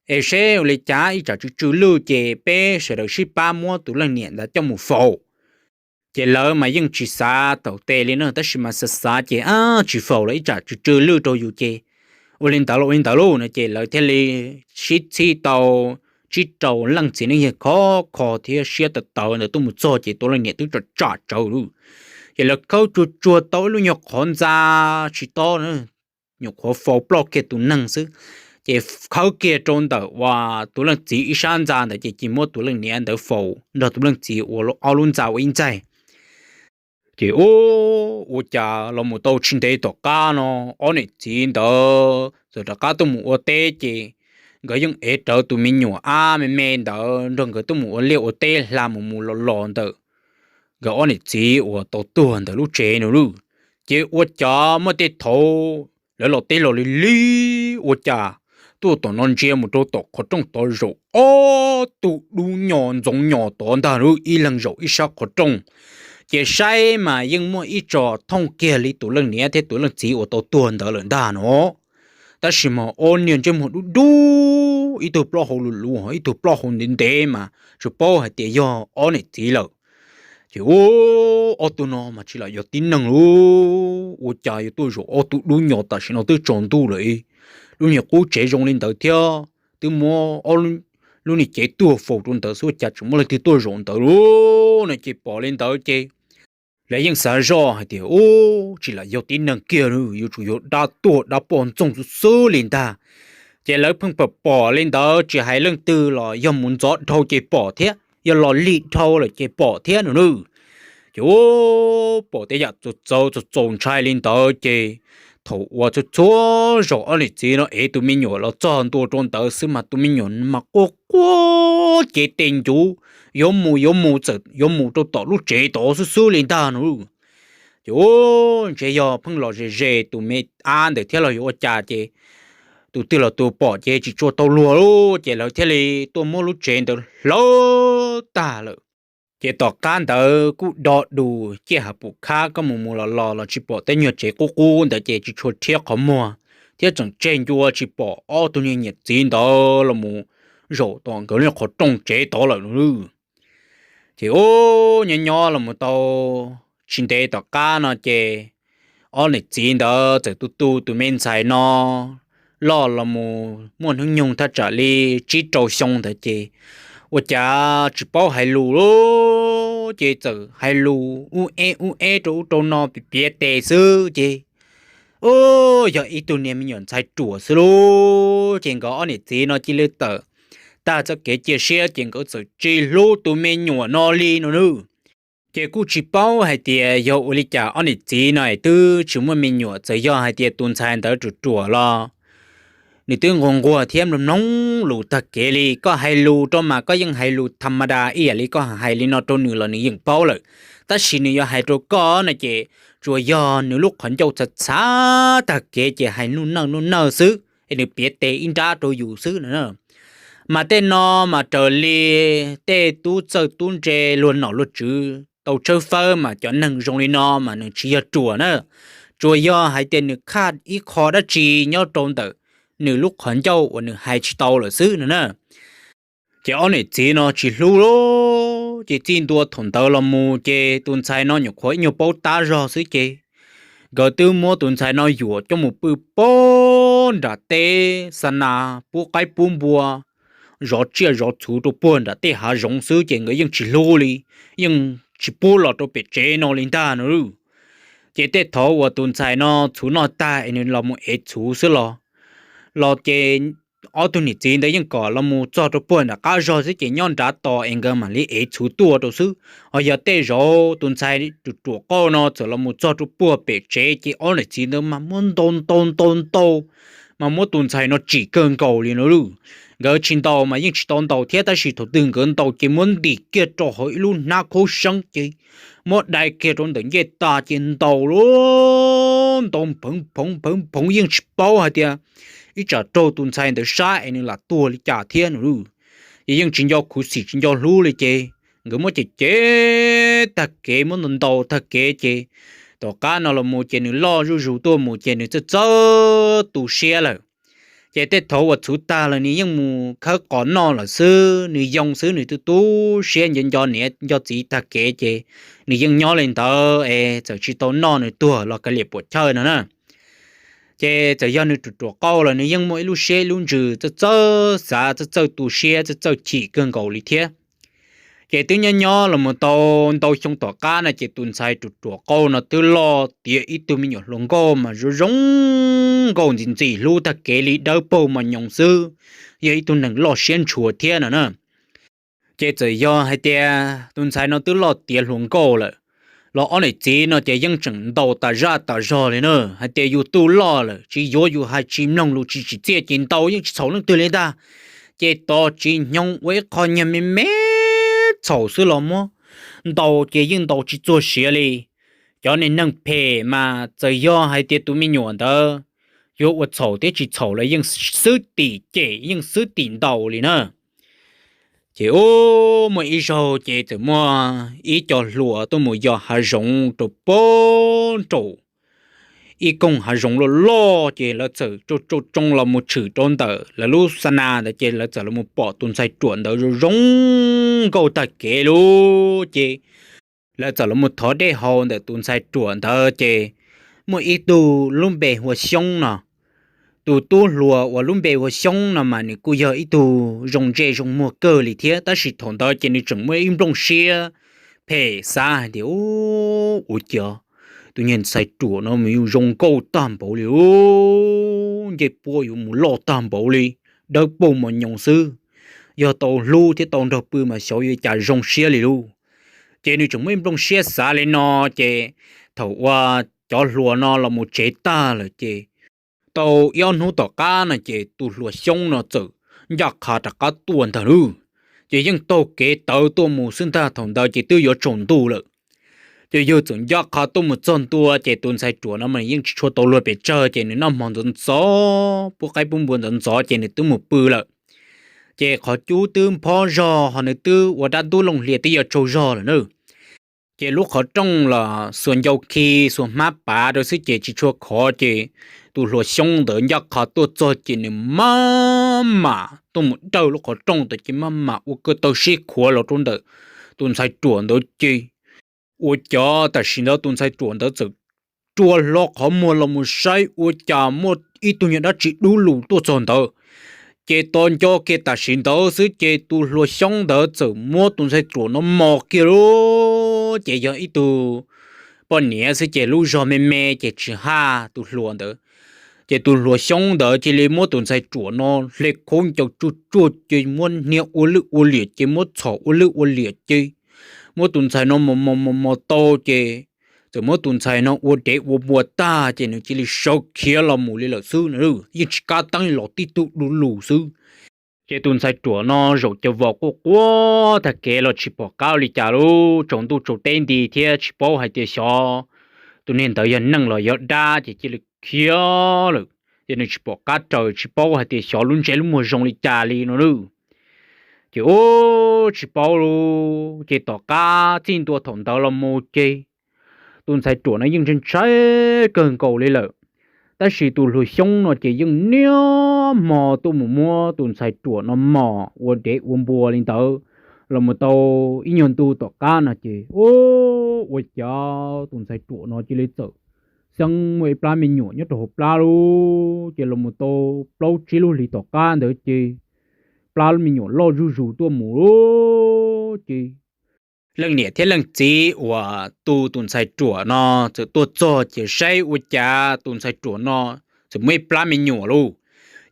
Es seb ua li cas ib tsam tsw tsw lwj ces peb sawv daws sib pab muab tus leej niam ntawd coj mus faus. Ces lawv mas yeej tsis xav tau tes li no, tab sis mas xav xav ces tsis faus los ib tsam tsw tsw lwj rau yus ces ua li ntawd los ua li ntawd lauj no ces lawv thiaj li sib txhij tau tsib rau leej txiv neej yawg khov kho thiab siab tawv tawv ntawd tuaj mus txog ces tus leej niam twb tsam tsam tsawv lawm. Ces lawv khawb tsuag tsuag tau ib lub nyuag qhov ntxa tsis tob, nyuam qhuav faus ploj kiag tus neeg xwb, ces khawb kiag rau ntawm uas tus leej txiv ib sab ntxa ntawd ces cia muab tus leej niam ntawd faus nrog tus leej txiv ua ob lub ntxa ua ib ntxaig. Ces ua cas los mus tau tsis ntev tom qab no ob niam txiv ntawd txawm rov qab tuaj mus ua teb ces nkawd yeej ev rawv tus me nyuam ab me me ntawd nrog nkawd tuaj mus ua liaj ua teb hla mus mus los los ntawm nkawd ob niam txiv uas tau tuag ntawm lub tsev no lauj. Ces ua cas muaj tej thaum lawv los teb los li li ua cas tuaj tom no ntsia mus rau tom qhov rooj tod zaum ob tug dub nyos ntxoov nyos tod ntag lauj, ib leeg zaum ib sab qhov rooj. Ces saib mas yeej muaj ib tso thooj kiag li tus leej niam thiab tus leej txiv uas tau tuag ntawd lawm ntag no. Tab sis mas ob niag ntsej muag dub dub, ib tug plaub hau lus lus, ib tug plaub hau ntev ntev mas tsuas paub hais tias yog ob niam txiv lawm. Ces ua ob tug no mas tsis lam yog tib neeg lauj, ua cas yuav tuaj zaum ob tug dub nyos tam sim no twb tsaus ntuj lawm, lub niag qub tsev zoo li ntawd thiab twb muab lub niag cev tuag faus rau ntawd xwb ua cas tseem muaj leej twg tuaj zaum ntawd lauj no ces pom li ntawd ces lawv yeej xav zoj hais tias ub tsis lam yog tib neeg kiag, yuav tsum yog dab tuag dab poj ntxoog xwb xwb li ntag. Ces lawv pheej pom pom li ntawd tsis hais leej twg los yog mus ntxov dhau ces pom thiab, yog los lig dhau lawm ces pom thiab no nawb. Ces pom tej yam txaus txaus ntshai li ntawd ces thaum uas txhua txhua zaus ob niam txiv no ev tus me nyuam los txog ntua rau ntawd xwb mas tus me nyuam mas quaj quaj cev tes ncuv, yuav mus yuav mus txawm yuav mus rau tom lub tsev tod xwb xwb li ntag no. Ces ntshe yog pheej los ze ze tus me ab ntawd thiab los yuav ua cas ces tus twg los tus pom ces tsis tshua tau luag lauj, ces lawv thiaj li tuaj muab lub tsev ntawd hlawv tag lawm. Ces tom qab ntawd kuj do dus ciaj hav pum khab koj mus mus los los los tsis pom tej nyuag tsev qub qub ntawd ces tsis tshua rhiab qhov muag thiab tseem tseg ncua tsis pom ob tug niag niam txiv ntawd los mus zaum tom nkawd lub qhov rooj tsev tod lawm lauj. Ces ub nyob nyob los mus tau tsis ntev tom qab no ces ob niam txiv ntawd txawm tu tu tus me ntxhais no loj los mus muaj hnub nyoog thaj tsam li tsib rau xyoo ntawd ces ua cas tsis paub hais lus lauj, ces txawm hais lus ub eb ub eb rau ub rau no piav piav tes xwb ces ub yog ib tug niag me nyuam ntxhais ruam xwb lauj. Ces nkawd ob niam txiv no cia li tawm tag txoj kev cia siab ces nkawd txawm tsis hlub tus me nyuam no li no nawb. Ces kuj tsis paub hais tias yog ua li cas ob niam txiv no twb tsis muaj me nyuam, txawm yog hais tias tus ntxhais ntawd ruam ruam los nws twb nquag nquag thiab mloog mloog lus tag kev li. Koj hais lus rau mas koj yeej hais lus tha ma da ib yam li koj hais li no rau nws los nws yeej paub lawm. Tab sis nws yuav hais rau koj no ces tsuas yog nws lub qhov ncauj txhav txhav tag kev ces hais nuj nawj nuj nawj xwb es nws piav tes ib nrab rau yus xwb no. Mas tej no mas raws li tej tub txawj tub ntse luag nom luag tswv tau tshawb fawb mas cov neeg zoo li no mas nws tsis yog ruam na, tsuas yog hais tias nws khaj ib qho dab tsi nyob rau ntawm nws lub qhov ncauj uas nws hais tsis tau lawm xwb no na. Ces ob niam txiv no tsis hlub lauj, ces txij ntua thaum ntawd los mus ces tus ntxhais no nyuam qhuav ib nyuag paub tab zog xwb ces nkawd twb muab tus ntxhais no yuam coj mus pw pob nram teb xa nas pub qaib pub npua, zov tsiaj zov txhuv rau puag nram tej hav zoov xwb ces nkawd yeej tsis hlub li, yeej tsis pub los rau pem tsev no li ntag no. Ces tej thaum uas tus ntxhais no txhuv noj tag es nws los mus ev txhuv xwb los, los ces ob tug niam txiv ntawd yeej kom los mus txog rau puag nram qab zog xwb ces nyob nrad tos es nkawd mam li ev txhuv tuaj rau xwb. Ho yog tej zaum tus ntxhais ruam ruam qauj no txawm los mus txog rau puag pem tsev ces ob niam txiv ntawd mas muab ntaus ntaus ntaus ntaus, mas muab tus ntxhais no tsim kawg nkaus li no lauj. Nkawd tsis ntaus mas yeej tsis tau ntaus thiab, tab sis thaum twg nkawd ntaus ces muab ntim kiag rau hauv ib lub hnab khaub seeb ces muab dai kiag rau ntawm ncej tas ces ntaus lauj, ntaus nphoov phoov nphoov phoov yeej tsis paub hais tias ib tsam raug tus ntxhais ntawd sab es nws lam tuag li cas thiab no lauj. Ces yeej tsis nco khuv xim tsis nco hlub li ces nkawd muab cem cem tag kev, muab ntaus ntaus tag kev ces tom qab no los mus ces nws loj zuj zus tuaj mus ces nws txawj txawj tu siab lawm. Ces tej thaum uas txhuv tag lawm nws yeej mus khawb qos noj lawm xwb, nws yoo xwb, nws tu tu siab nco nco niam nco txiv tag kev ces nws yeej nyob li ntawd es txawm tsis tau noj nws tuag los kav liam puam chawj no na. Ces txawm yog nws ruam ruam qauj los nws yeej muaj ib lub siab ib lub ntsws txawj txawj xav, txawj txawj tu siab, txawj txawj chim kawg nkaus li thiab. Ces twb nyob nyob los mus tau ntau xyoo tom qab no ces tus ntxhais ruam ruam qauj no twb loj tiav ib tug me nyuam hluas nkauj mas zoo zoo nkauj ntxim ntxim hlub tag kev li, dawb paug mos nyoos xwb, yog ib tug neeg loj siab ntshua thiab no na. Ces txawm yog hais tias tus ntxhais no twb loj tiav hluas nkauj lawm los ob niam txiv no ces yeej tseem ntaus tas zaj tas zog li na, hais tias yus tu loj lawm tsis yuav yus hais tsis mloog lus tsis tsim txiaj ces ntaus yeej tsis txhaum leej twg li ntag. Ces tos tsis hnyoo ua ib qho nyuag me me txhaum xwb los muab ntaus ces yeej ntaus tsis txuag siav li. Cov niag neeg phem mas txawm yog hais tias tus me nyuam ntawd yuav ua txhaum thiab tsis txhaum los yeej xwb tim cem yeej xwb tim ntaus li na. Ces ub, muaj ib zaug ces txawm muaj ib co hluas tuaj mus yos hav zoov rau pem nraum ib koog hav zoov loj loj ces lawv txawm tsoo tsoo tsoo los mus tshwm rau ntawm lawv lub xa nas ntawd ces lawv txawm los mus pom tus ntxhais ruam ntawd zoo zoo nkauj tag kev lawm ces lawv txawm los mus thov dej haus ntawm tus ntxhais ruam ntawd ces muaj ib tug lub npe hu ua Xyoob no. Tus tub hluas uas lub npe hu ua Xyoob no mas nws kuj yog ib tug zoo ntsej zoo muag kawg li thiab, tab sis thaum ntawd ces nws tseem muaj ib nplooj siab phem xav hais tias, ub, ua cas tus niag ntxhais ruam no mas yuav zoo nkauj tag npaum li, ncej puab yuav mus loj tag npaum li, dawb paug mos nyoos xwb, yog tau hlub thiab tau nrog pw mas xyov yuav cas zoo siab li lauj. Ces nws tseem muaj ib nplooj siab xav li no, ces thaum uas cov hluas no los mus tsev tag lawm ces tau ib ob hnub tom qab no ces tus hluas Xyoob no txawm ncaj qha rov qab tuaj ntag lauj. Ces yeej taug kev tawv tuaj mus xwb ntag, thaum ntawd ces twb yuav tsaus ntuj lawm. Ces yawg txawm ncaj qha tuaj mus txog ntua ces tus ntxhais ruam no mas yeej tsis tshua tau luag pes tsawg ces nws noj hmo ntxov ntxov, pub qaib pub npua ntxov ntxov ces nws twb mus pw lawm. Ces qhov cub twb nphob zog ho nws twb ua dab ntub looj hlias twb yuav tsaug zog lawm na. Ces lub qhov rooj los xuas ncau khi xuas hmab pav rau xwb ces tsis tshua khov ces tus hluas Xyoob ntawd ncaj qha tuaj txog ces nws maj mam tuaj mus dawj lub qhov rooj ntawd ces maj mam ua ko taw sib qhuav los rau ntawm tus ntxhais ruam ntawd ces ua cas tam sim ntawd tus ntxhais ruam ntawd txawm rua hlo qhov muag los mus saib ua cas muaj ib tug nyuag dab tsi dub lus tuaj txog ntawd. Ces tos nco kiag tam sim ntawd xwb ces tus hluas Xyoob ntawd txawm muab tus ntxhais ruam no mos kiag lauj. Ces yog ib tug poj niam xwb ces lub zog me me ces tsis haj tus hluas ntawd. Ces tus hluas Xyoob ntawd cia li muab tus ntxhais ruam no hle khaub ncaws tsuag tsuag ces muab hnia ua lwj ua liam ces muab txhom ua lwj ua liam ces muab tus ntxhais no mos mos mos mos tau ces txawm muab tus ntxhais no ua dev ua npua tag ces nws cia li sawv khiav los mus li lawm xwb na, yeej tsis kab teeb los tib tug du lug xwb. Ces tus ntxhais ruam no zaum cas vos quaj quaj tag kev los tsis pom qab ua li cas lauj, tsaus ntuj tsaus teb nti thiab tsis paub hais tias xyov tus niag ntawd yog neeg los yog dab ces cia li khiav lawm. Ces nws tsis pom qab raws tsis paub hais tias xyov lub ntsej lub muag zoo li cas li no lauj. Ces ub tsis paub lauj, ces tom qab txij ntua thaum ntawd los mus ces tus ntxhais ruam no yeej ntshai ntshai kawg nkaus li lawm. Tab sis tus hluas Xyoob no ces yeej niaj hmo tuaj mus muab tus ntxhais ruam no mos ua dev ua npua li ntawd los mus tau ib nyuag ntu tom qab no ces ub ua cas tus ntxhais ruam no cia li txawm xeeb muaj ib plab me nyuam nyob rau hauv plab lauj. Ces los mus tau plaub tsib lub hlis tom qab ntawd ces plab lub me nyuam loj zuj zus tuaj mus lauj. Ces leej niam thiab leej txiv uas tu tus ntxhais ruam no txawm tuaj txog ces saib ua cas tus ntxhais ruam no txawm muaj ib plab me nyuam lauj.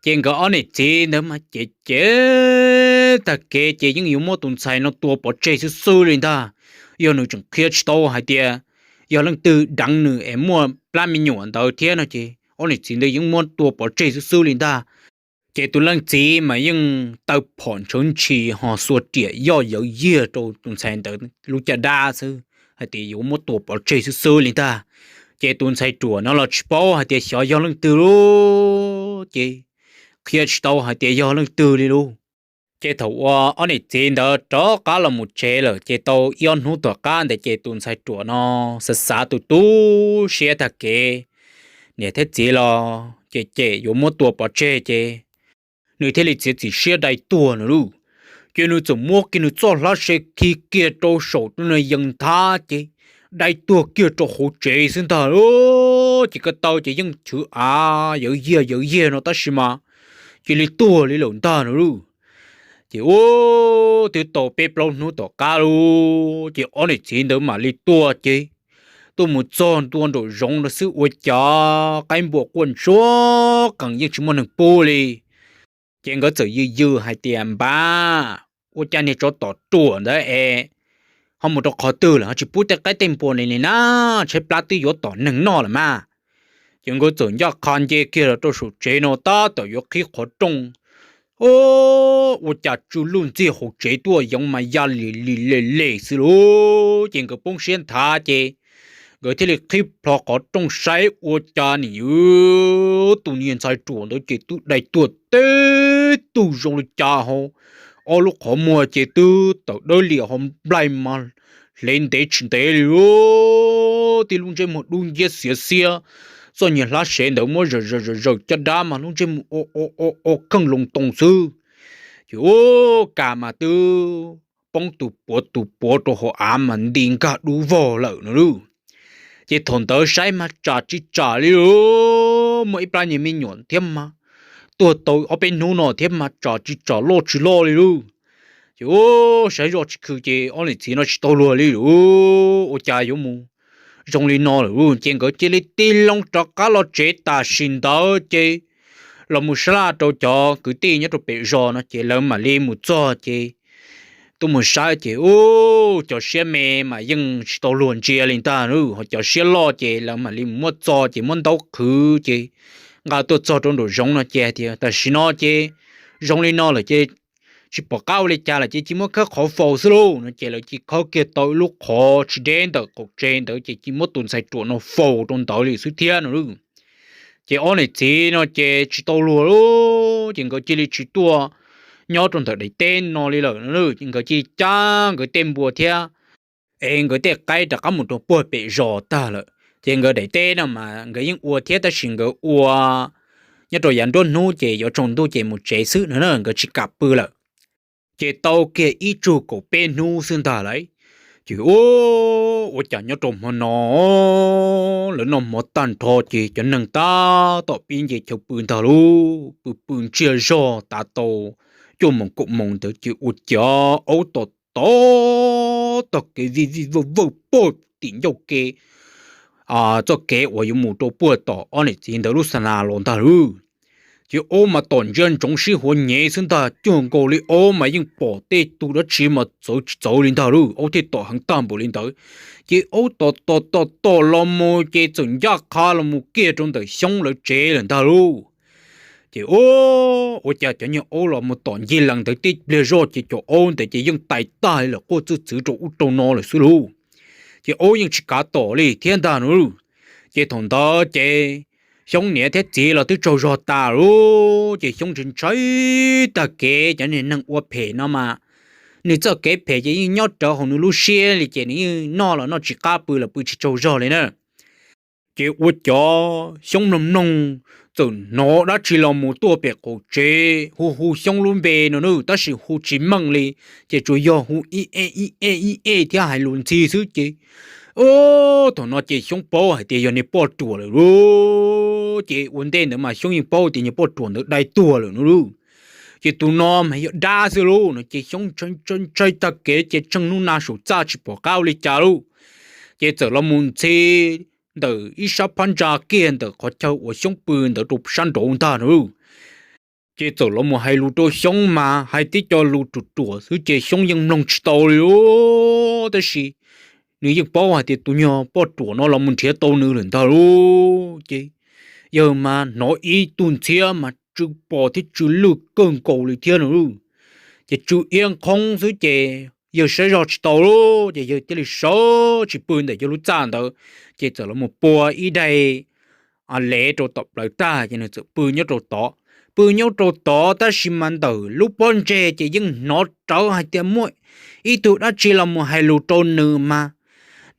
Ces nkawd ob niam txiv ntawd mas cev cev tag kev ces yeej yuav muab tus ntxhais no tua pov tseg xwb xwb li ntag. Yog nws tseem qhia tsis tau hais tias yog leej twg deev nws es muaj plab me nyuam ntawd thiab no ces ob niam txiv ntawd yeej muab tua pov tseg xwb xwb li ntag. Ces tus leej txiv mas yeej taw phom ntshawv ntshis ho xuas riam yoj yawv yiag rau tus ntxhais ntawd lub caj dab xwb hais tias yuav muab tua pov tseg xwb xwb li ntag. Ces tus ntxhais ruam no los tsis paub hais tias xyov yog leej twg lauj, ces qhia tsis tau hais tias yog leej twg li lauj. Ces thaum uas ob niam txiv ntawd rov qab los mus tsev lawm ces tau ib ob hnub tom qab ntawd ces tus ntxhais ruam no xav xav tu tu siab tag kev, niam thiab txiv los ces cem yuav muab tua pov tseg ces nws thiaj li txiav txim siab dai tuag no lauj. Ces nws txawm muab kiag nws txoj hlab se khi kiag rau saum tus niag yees nthab ces dai tuag kiag rau hauv tsev xwb ntag. Ces ko taw ces yeej chwv av yawv yiag yawv yiag no tab sis mas cia li tuag li lawm ntag no lauj. Ces ua twb tau peb plaub hnub tom qab lauj ces ob niam txiv ntawd mam li tuaj ces tuaj mus txog ntua nraum zoov no xwb ua cas qaib npua quaj ntsuag qees yeej tsis muaj neeg pub li. Ces nkawd txawm yws yws hais tias, Npab, ua cas niag tsov tom ruam ntawd es ho mus rau qhov twg lawm ho tsis pub tej qaib tej npua li li na? Tshaib plab twb yuav tom neeg noj lawm mas. Ces nkawd txawm ncaj qha nce kiag los rau saum tsev no tab tom yuav qhib qhov rooj, ua cas tsw luj ntxig hauv tsev tuaj yoov mas ya li li le le xwb lauj. Ces nkawd poob siab nthav ces nkawd thiaj li qhib plho qhov rooj saib ua cas nim yuav tus niag ntxhais ruam ntawd ces twb dai tuag teb tug zoo li cas ho, ob lub qhov muag ces twb tawm dawb liam ho nplaig mas hle ntev tsis ntev li lauj. Tib lub ntsej muag dub nciab xiav xiab, txoj niag hlab sev ntawd muab zawm zawm zawm zawm caj dab mas lub ntsej muag o o o kheej loo too xwb. Ces ua cas mas twb poob tus puav tus puav rau hauv av mas nti nkag dub vog lawm no lauj. Ces thaum ntawd saib mas tsam tsis tsam li lauj, muaj ib plab niag me nyuam thiab mas tuag tau ob peb hnub no thiab mas tsam tsis tsam loj tsis loj li lauj. Ces ua saib zoj tsis khw ces ob niam txiv no tsis tau luag li lauj, ua cas yuav mus zoo li no lawm lauj. Ces nkawd cia li tig loo rov qab los tsev tam sim ntawd ces los mus sab laj rau cov kwv tij nyob rau pem zos no ces lawv mam li mus txog ces tuaj mus saib ces ua cov siab me mas yeej tsis tau luag ntsia li ntag lauj, ho cov siab loj ces lawv mam li mus muab txo ces muab ntaub qhwv ces nqa tuaj txog rau nraum zoov no ces hais tias, Tam sim no ces zoo li no lawm ces tsis pom qab ua li cas lawm ces cia muab khawb qhov faus xwb lauj no ces lawv cia khawb kiag tau ib lub qhov tsis deb ntawm qaum tsev ntawd ces cia muab tus ntxhais ruam no faus rau ntawd li xwb thiab no lauj. Ces ob niam txiv no ces tsis tau luag lauj, ces nkawd cia li tsis tuaj nyob rau ntawm daim teb no li lawm no lauj. Nkawd cia li cab nkawd tej npua thiab es nkawd tej qaib rov qab mus rau puag pem zos tag lawm. Ces nkawd daim teb no mas nkawd yeej ua thiab tab sis nkawd ua nyob rau yav nruab hnub ces yuav tsaus ntuj ces mus tsev xwb no na, nkawd tsis kam pw lawm. Ces tau kiag ib tsug kaum peb hnub xwb ntag lauj, ces ua cas nyob rau hmo no lawv noj hmo tag nrho ces cov neeg tab tom pib nce chaw pw ntag lauj. Pw pw ntsiag zog tav tau cuaj moos kaum moos ntawd ces ua cas aub tom tom tog kev vij vij vawj vawj puag tim ncauj ke txoj kev uas yuav mus rau puag tom ob niam txiv ntawd lub xa nas los ntag lauj. Ces aub mas tom ntsia ntsoov sib huav nyev xwb ntag, cuag nkaus li aub mas yeej pom tej tug dab tsi mas txawv tsis txawv li ntag lauj, aub thiaj tom heev tag npaum li ntawd. Ces aub tom tom tom tom los mus ces txawm ncaj qha los mus kiag rau ntawm Xyoob lawv tsev lawm ntag lauj. Ces ua cas cov niag aub los mus tom ncig lees ntawd tib pliag zoj ces cov aub ntawd ces yeej tais tag li lawm, quaj txwj txwv rau ub rau no lawm xwb lauj. Ces aub yeej tsis kav tom li thiab ntag no lauj. Ces thaum ntawd ces Xyoob niam thiab txiv los twb tsaug zog tas lauj, ces Xyoob ntshai ntshai tag kev, cov niag neeg ua phem no mas nws txoj kev phem ces yeej nyob rawv hauv nws lub siab li ces nws yeej noj los noj tsis qab pw los pw tsis tsaug zog li na. Ces ua cov Xyoob mloog mloog, txawm hnov dab tsi los mus tuaj pem qaum tsev hu hu Xyoob lub npe no nawb, tab sis hu tsis meej li, ces tsuas yog hu ib ej ib ej ib ej thiab hais lus ntxhi xwb ces thaum no ces Xyoob paub hais tias yog niag poj ruam lawm lauj. Ces ua ntej ntawd mas Xyoob yeej paub tias niag poj ruam ntawd dai tuag lawm no lauj. Ces tus no mas yog dab xwb lauj no ces Xyoob ntshai ntshai tag kev ces tsheej hnub na saum txaj tsis pom qab ua li cas lauj. Ces txawm los mus ntxhi ntawm ib sab phab ntsa kiag ntawm qhov chaw uas Xyoob pw ntawd rau sab nraud ntag no lauj. Ces txawm los mus hais lus rau Xyoob mas hais tib co lus ruam ruam xwb ces Xyoob yeej mloog tsis tau li lauj, tab sis nws yeej paub hais tias tus nyuag poj ruam no los mus nrhiav tau nws lawm ntag lauj. Ces yawg mas hnov ib tug ntxhiab mas tsw pos thiab tsw lwj kawg nkaus li thiab no lauj. Ces tsw iab nqhoob xwb ces yawg saib zog tsis tau lauj, ces yawg thiaj li sawv tsis pw ntawm yawg lub txaj ntawd, ces txawm los mus pua ib daig lev rau tom plawv tag ces nws txawm pw nyob rau tod. pw nyob rau tod tab sis mas ntawm lub pob ntseg ces yeej hnov rawv hais tias muaj ib tug dab tsi los mus hais lus rau nws mas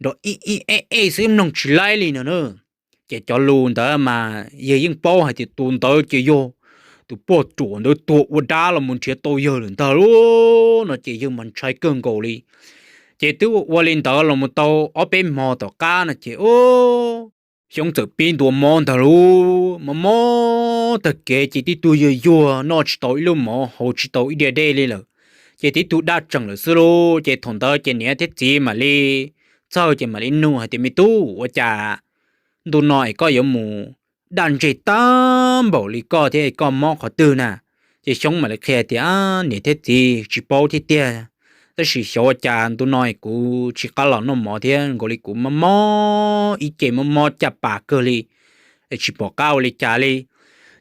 nrov ib ib eb eb xwb mloog tsis laib li no na. Ces cov lus ntawd mas yawg yeej paub hais tias tus ntawd ces yog tus poj ruam ntawd tuag ua dab los mus nrhiav tau yawg lawm ntag lauj no ces yawg mas ntshai kawg nkaus li. Ces twb ua li ntawd los mus tau ob peb hmo tom qab no ces Xyoob txawm pib ntuav mob ntag lauj, mob mob tag kev ces tib tug yuag yuag noj tsis tau ib lub mov haus tsis tau ib diav dej li lawm, ces tib tug daj tseem lawm xwb lauj. Ces thaum ntawd ces niam thiab txiv mam li txhawj ces mam li nug hais tias me tub, ua cas ntu no es koj yuav mus daj ntseg tag npaum li koj thiab koj mob qhov twg na? Ces Xyoob mam li qhia tias niam thiab txiv tsis paub thiab tiag, tab sis xyov ua cas ntu no kuv tsis qab los noj mov thiab nkaus li kuv mob mob ib ce mob mob caj pas kawg li, tsis pom qab ua li cas li.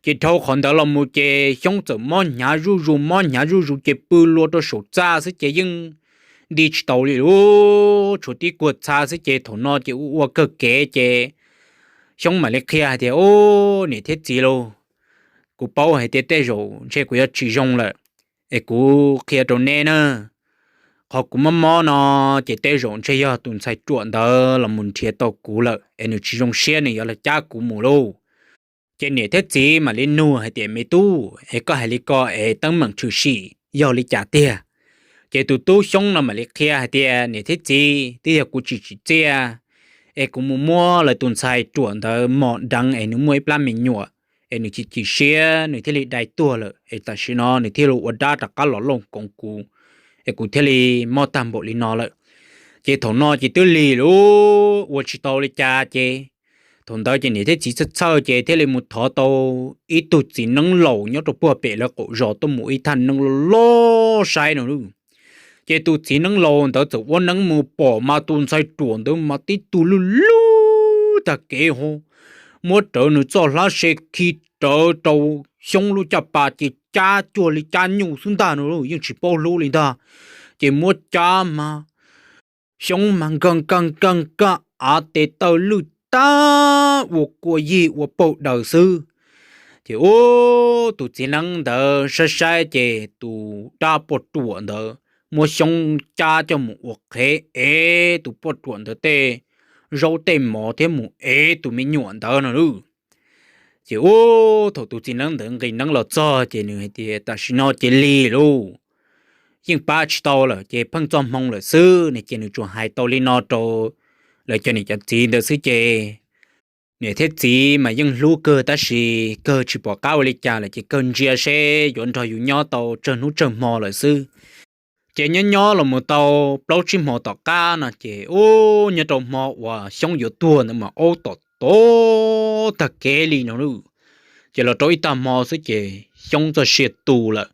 Ces dhau qhov ntawd los mus ces Xyoob txawm mob hnyav zuj zus mob hnyav zuj zus ces pw lua rau saum txaj xwb ces yeej nti tsis taus li lauj, tshuav tib kuag txha xwb ces thaum no ces ua ua kawg kev ces Xyoob mam li qhia hais tias, Ub, niam thiab txiv lauj, kuv paub hais tias tej zaum ntshe kuv yuav tsis zoo lawm, es kuv qhia rau neb na, qhov kuv mob mob no ces tej zaum ntshe yog tus ntxhais ruam ntawd los mus nrhiav tau kuv lawm es nws tsis zoo siab nws yuav los cab kuv mus lauj. Ces niam thiab txiv mam li nug hais tias me tub, es koj hais li ko es teeb meem tshwm sim yog li cas tiag? Ces tus tub Xyoob no mam li qhia hais tias niam thiab txiv, twb yog kuv tsis tsim txiaj es kuv mus muab lawv tus ntxhais ruam ntawd mos deev es nws muaj ib plab me nyuam, es nws chim chim siab nws thiaj li dai tuag lawm es tam sim no nws thiaj li ua dab rov qab los looj koov kuv, es kuv thiaj li mob tag npaum li no lawm. Ces thaum no ces twb lig lauj, ua tsis tau li cas ces thaum ntawd ces niam thiab txiv txhawj txhawj ces thiaj li mus thov tau ib tug txiv neeb laus nyob rau puag pem lawv qaum zos tuaj mus ib thaj neeb loj loj saib no lauj. Ces tus txiv neeb laus ntawd txawm ua neeb mus pom mas tus ntxhais ruam ntawd mas tib tug lwj lub tag kev ho, muab rawv nws txoj hlab se khi rawv rau Xyoob lub caj pas ces cab cuag li cab nyuj xwb ntag no lauj, yeej tsis paub hlub li ntag. Ces muab cab mas Xyoob mas nkag nkag nkag nkag av tes taw lwj tag ua kua yig ua paug daws xwb. Ces ub, tus txiv neeb ntawd saib saib ces tus dab poj ruam ntawd muab Xyoob cab coj mus ua qhev ev tus poj ruam ntawd tej zaub tej mov thiab mus ev tus me nyuam ntawd no lauj. Ces ub, thaum tus txiv neeb ntawd nqis neeb los txog ces nws hais tias tam sim no ces lig lauj, yeej pab tsis tau lawm ces pheej txoj hmoo lawm xwb ne. Ces nws tsuas hais tau li no rau lawv cov niam cov txiv ntawd xwb ces niam thiab txiv mas yeej hlub kawg tab sis kawg tsis pom qab ua li cas lawm ces kawg ntsia seb yuav nrog yus nyob tau tsawg hnub tsawg hmo lawm xwb. Ces nyob nyob los mus tau plaub tsib hmo tom qab no ces ub, nyob rau hmo uas Xyoob yuav tuag ntawd mas aub tom tod tag kev li no lauj. Ces los rau ib tag hmo xwb ces Xyoob txoj sia tu lawm.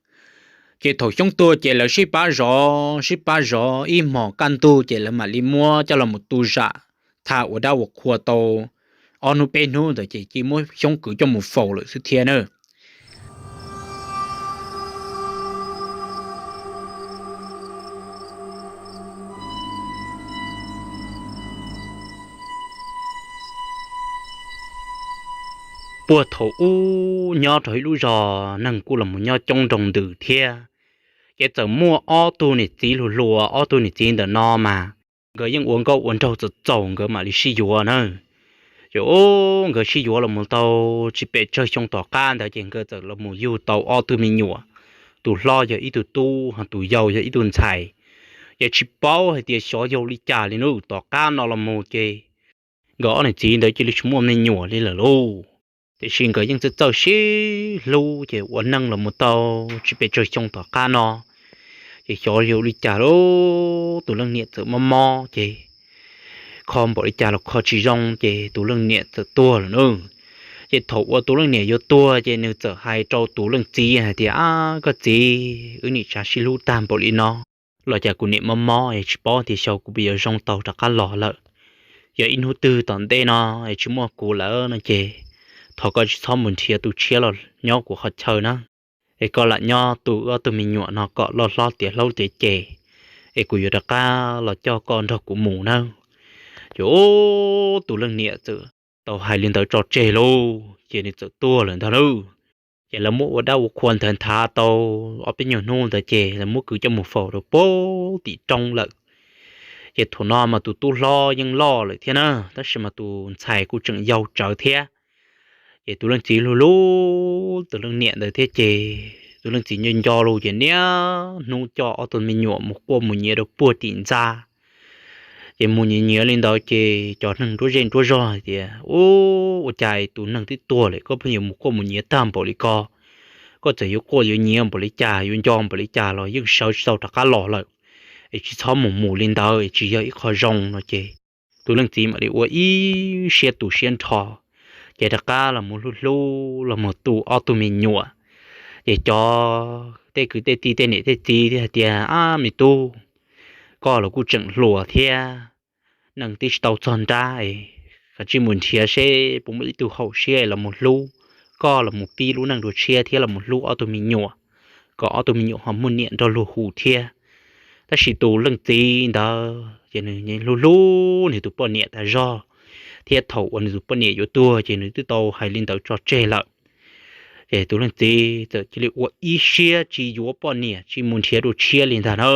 Ces thaum Xyoob tuag ces lawv sib pab zov sib pab zov ib hmos kaj ntug ces lawv mam li muab coj los mus tu zam, tham ua dab ua qhua tau ob hnub peb hnub ntawd ces cia muab Xyoob kwv coj mus faus lawm xwb thiab na. Puag thaum ub nyob rau ib lub zos neeg kuj los mus nyob coob nroo ntws thiab, ces txawm muaj ob tug niam txiv hluas hluas, ob tug niam txiv ntawm no mas nkawd yeej ua nkauj ua nraug txaus txaus nkawd mam li sib yuav na. Ces ub, nkawd sib yuav los mus tau tsis pes tsawg xyoo tom qab ntawd ces nkawd txawm los mus yug tau ob tug me nyuam, tus hlob yog ib tug tub, tus yau yog ib tug ntxhais. Ces tsis paub hais tias xyov yog li cas li na, tom qab no los mus ces nkawd ob niam txiv ntawd cia li tsis muaj me nyuam li lawm lauj. Tiam sis nkawd yeej txawj txawj sib hlub ces ua neej los mus tau tsis pes tsawg xyoo tom qab no, ces xyov yog li cas lauj, tus leej niam txawm mob mob ces kho npaum li cas los kho tsis zoo ces tus leej niam txawm tuag lawm na. Ces thaum uas tus leej niam yuav tuag ces nws txawm hais rau tus leej txiv hais tias, Ab, koj txiv, wb niam tsav sib hlub tag npaum li no los cas kuv niam mob mob es tsis paub tias xyov kuv puas yuav zoo tau rov qab los lawm. Yog ib hnub twg tom ntej no es tsis muaj kuv lawm no ces thov koj tsis txhob mus nrhiav tus tshiab los nyob kuv qhov chaw na, es koj lam nyob tu wb ob tug me nyuam no kom loj hlob tiav hlob tiav ces, es kuv yuav rov qab los coj koj nrog kuv mus na. Ces ub, tus leej niam txawm tau hais li ntawd tso tseg lauj, ces nws txawm tuag lawm ntag lauj. Ces lawv muab ua dab ua qhua ntawd nthav tau ob peb nyuag hnub ntawd ces lawv muab kwv coj mus faus rau pem tim roob lawm. Ces thaum no mas tus tub hlob yeej loj lawm thiab na, tab sis mas tus ntxhais kuj tseem yau tsawv thiab. Ces tus leej txiv hlub hlub tus leej niam ntawd thiab ces tus leej txiv nco nco los ces niaj hnub coj ob tug me nyuam mus quaj mus nyiav rau puag tim ntxa. Ces mus nyiav nyiav li ntawd ces cov neeg nruab zej nruab zog hais tias, Ub, ua cas tus neeg twb tuag lawm koj pheej yuav mus quaj mus nyiav tag npaum li ko? Koj txawm yuav quaj yuav nyiav npaum li cas yuav nco npaum li cas los yeej sawv tsis tau rov qab los lawm, es tsis txhob mus mus li ntawd es tsis yog ib qho zoo no ces tus leej txiv mam li ua ib siab tu siab nrho, ces rov qab los mus hlub hlub los mus tu ob tug me nyuam. Ces cov tej kwv tej tij tej niam tej txiv thiaj hais tias, Ab me tub, koj los kuj tseem hluas thiab, neej twb tsis tau txog nrab, koj cia li mus nrhiav seb puas muaj ib tug haum siab los mus hlub koj los mus pib lub neej dua tshiab thiab los mus hlub ob tug me nyuam, kom ob tug me nyuam ho muaj niam nrog luag hu thiab. Tab sis tus leej txiv ntawd ces nws hlub hlub nws tus poj niam tas zog, thiab thaum uas nws tus poj niam yuav tuag ces nws twb tau hais li ntawd tso tseg lawm. Ces tus leej txiv txawm cia li ua ib siab tsis yuav poj niam tsis mus nrhiav dua tshiab li ntag na.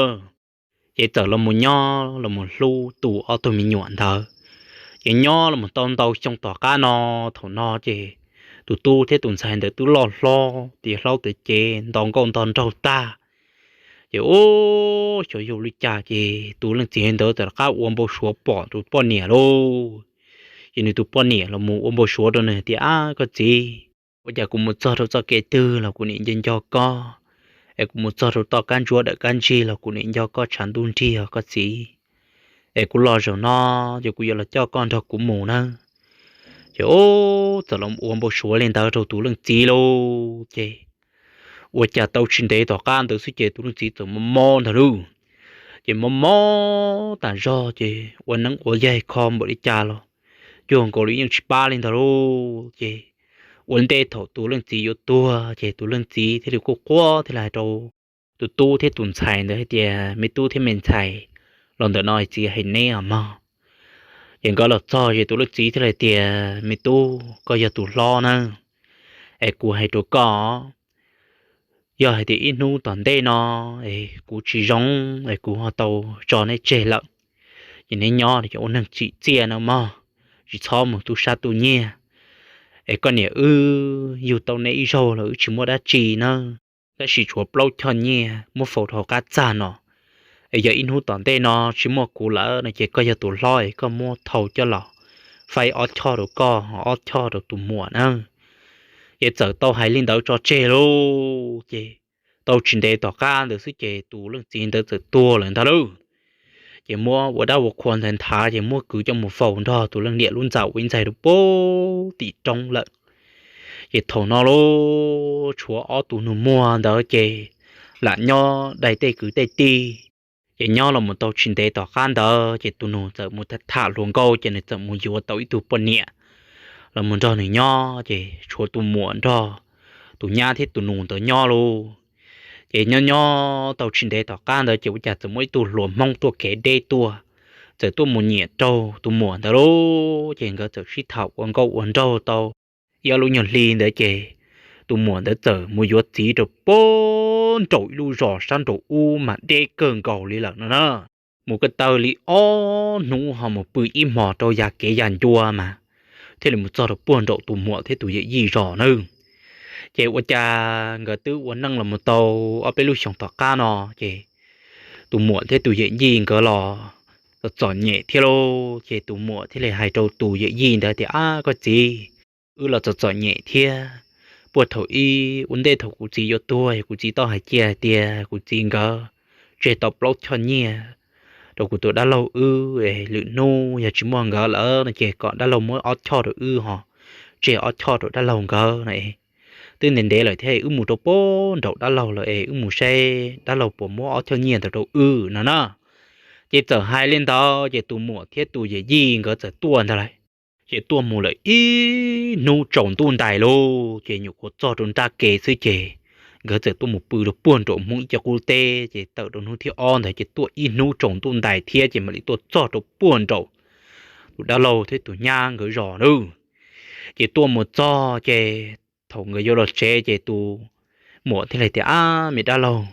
Ces txawm los mus nyob los mus hlub tu ob tug me nyuam ntawd. Ces nyob los mus tau ntau xyoo tom qab no, thaum no ces tus tub thiab tus ntxhais ntawd twb loj hlob tiav hlob tiav cev nto nkauj nto nraug tag. Ces ub, xyov yog li cas ces tus leej txiv ntawd txawm rov qab ua npau suav pom tus poj niam lauj. Ces nws tus poj niam los mus ua npau suav rau nws tias, Ab koj txiv, ua cas kuv mus txog rau txoj kev twg los kuv niam nco nco koj, es kuv mus txog rau toj kab ntsuab dawm kab ntsig los kuv niam nco koj tshav ntuj nrig os koj txiv. Es kuv los zaum no ces kuv yuav los coj koj nrog kuv mus nawb. Ces ub, txawm los ua npau suav li ntawd rau tus leej txiv lauj. Ces ua cas tau tsis ntev tom qab ntawd xwb ces tus leej txiv txawm mob mob ntag lauj. Ces mob mob tas zog ces ua neeb ua yaig kho npaum li cas los cuag nkaus li yeej tsis pab li ntag lauj. Ces ua ntej thaum tus leej txiv yuav tuag ces tus leej txiv thiaj li quaj quaj thiaj li hais rau tus tub thiab tus ntxhais ntawd hais tias, Me tub thiab me ntxhais, los ntawm no txiv hais neb os mog. Ces nkawd los txog ces tus leej txiv thiaj li hais tias, Me tub, koj yog tus hlob na, es kuv hais rau koj, yog hais tias ib hnub tom ntej no es kuv tsis zoo es kuv ho tau tso neb tseg lawm, ces neb nyob ua neeg tsim txiaj no mog, tsis txhob mus tu sab tu nyiag. Es koj niam wb yug tau neb ib zaug los wb tsis muaj dab tsi nawb, tab sis tshuav plaub choj nyiaj muab faus rau hauv qab txag no. Es yog ib hnub tom ntej no tsis muaj kuv lawm no ces koj yog tus hlob es koj muab thau coj los faib ob choj rau koj, ob choj rau tus muam nawb. Ces txawm tau hais li ntawd tso tseg lauj. Ces tau tsis ntev tom qab ntawd xwb ces tus leej txiv ntawd txawm tuag lawm ntag lauj. Ces muab ua dab ua qhua ntawd nthav ces muab kwv coj mus faus nrog tus leej niam lub ntxa ua ib ntxaig rau pem tim roob lawm. Ces thaum no lauj, tshuav ob tug nus muag ntawd ces lam nyob dai tej kwv tej tij. Ces nyob los mus tau tsis ntev tom qab ntawd ces tus nus txawm mus tham hluas nkauj ces nws txawm mus yuav tau ib tug poj niam los mus nrog nws nyob, ces tshuav tus muam nrog tus nyab thiab tus nus ntawd nyob lauj. Ces nyob nyob tau tsis ntev tom qab ntawd ces ua cas txawm muaj ib tug hluas Hmoob tuaj kev deb tuaj, txawm tuaj mus nyiam raug tus muam ntawd lauj. Ces nkawd txawm sib tham ua nkauj ua nraug tau ib ob lub nyuag hli ntawd ces tus muam ntawd txawm mus yuav txiv rau pem nraum ib lub zos sab nraum ub mas deb kawg nkaus li lawm no na. Mus ko taw li ob hnub ho mus pw ib hmos rau yam kev yam ncua mas thiaj li mus txog rau puag nraum tus muam thiab tus yawm yij zos nawb. Ces ua cas nkawd twb ua neej los mus tau ob peb lub xyoos tom qab no ces tus muam thiab tus yawm yij nkawd los txom txom nyem thiab lauj. Ces tus muam thiaj li hais rau tus yawm yij ntawd tias, Ab koj txiv, wb los txom txom nyem thiab. Puag thaum ub ua ntej thaum kuv txiv yuav tuag, kuv txiv tau hais cia hais tias kuv txiv nkawd tseg tau plaub choj nyiaj rau kuv tus dab laug wb es lwm hnub yog tsis muaj nkawd lawm no ces kom dab laug muab ob choj rau wb ho tseg ob choj rau dab laug nkawd no. Twb ntev ntev lawm thiab, wb mus rau pem nraum dab laug lawm es wb mus saib dab laug puas muab ob choj nyiaj ntawd rau wb no na. Ces txawm hais li ntawd ces tus muam thiab tus yawm yij nkawd txawm tuaj ntag lauj. Ces tuaj mus lawm ib hnub tsaus ntuj ntais lauj, ces nyuam qhuav txog rau nrab ke xwb ces nkawd txawm tuaj mus pw rau puag nraum Hmoob ib co qub teb. Ces tawm rau hnub thib ob ntawd ces tuaj ib hnub tsaus ntuj ntais thiab ces mam li tuaj txog rau puag nraum tus dab laug thiab tus nyab nkawd zos nawb. Ces tuaj mus txog ces Thaum nkawd yuav los tsev ces tus muam thiaj li tias, Ab, me dab laug,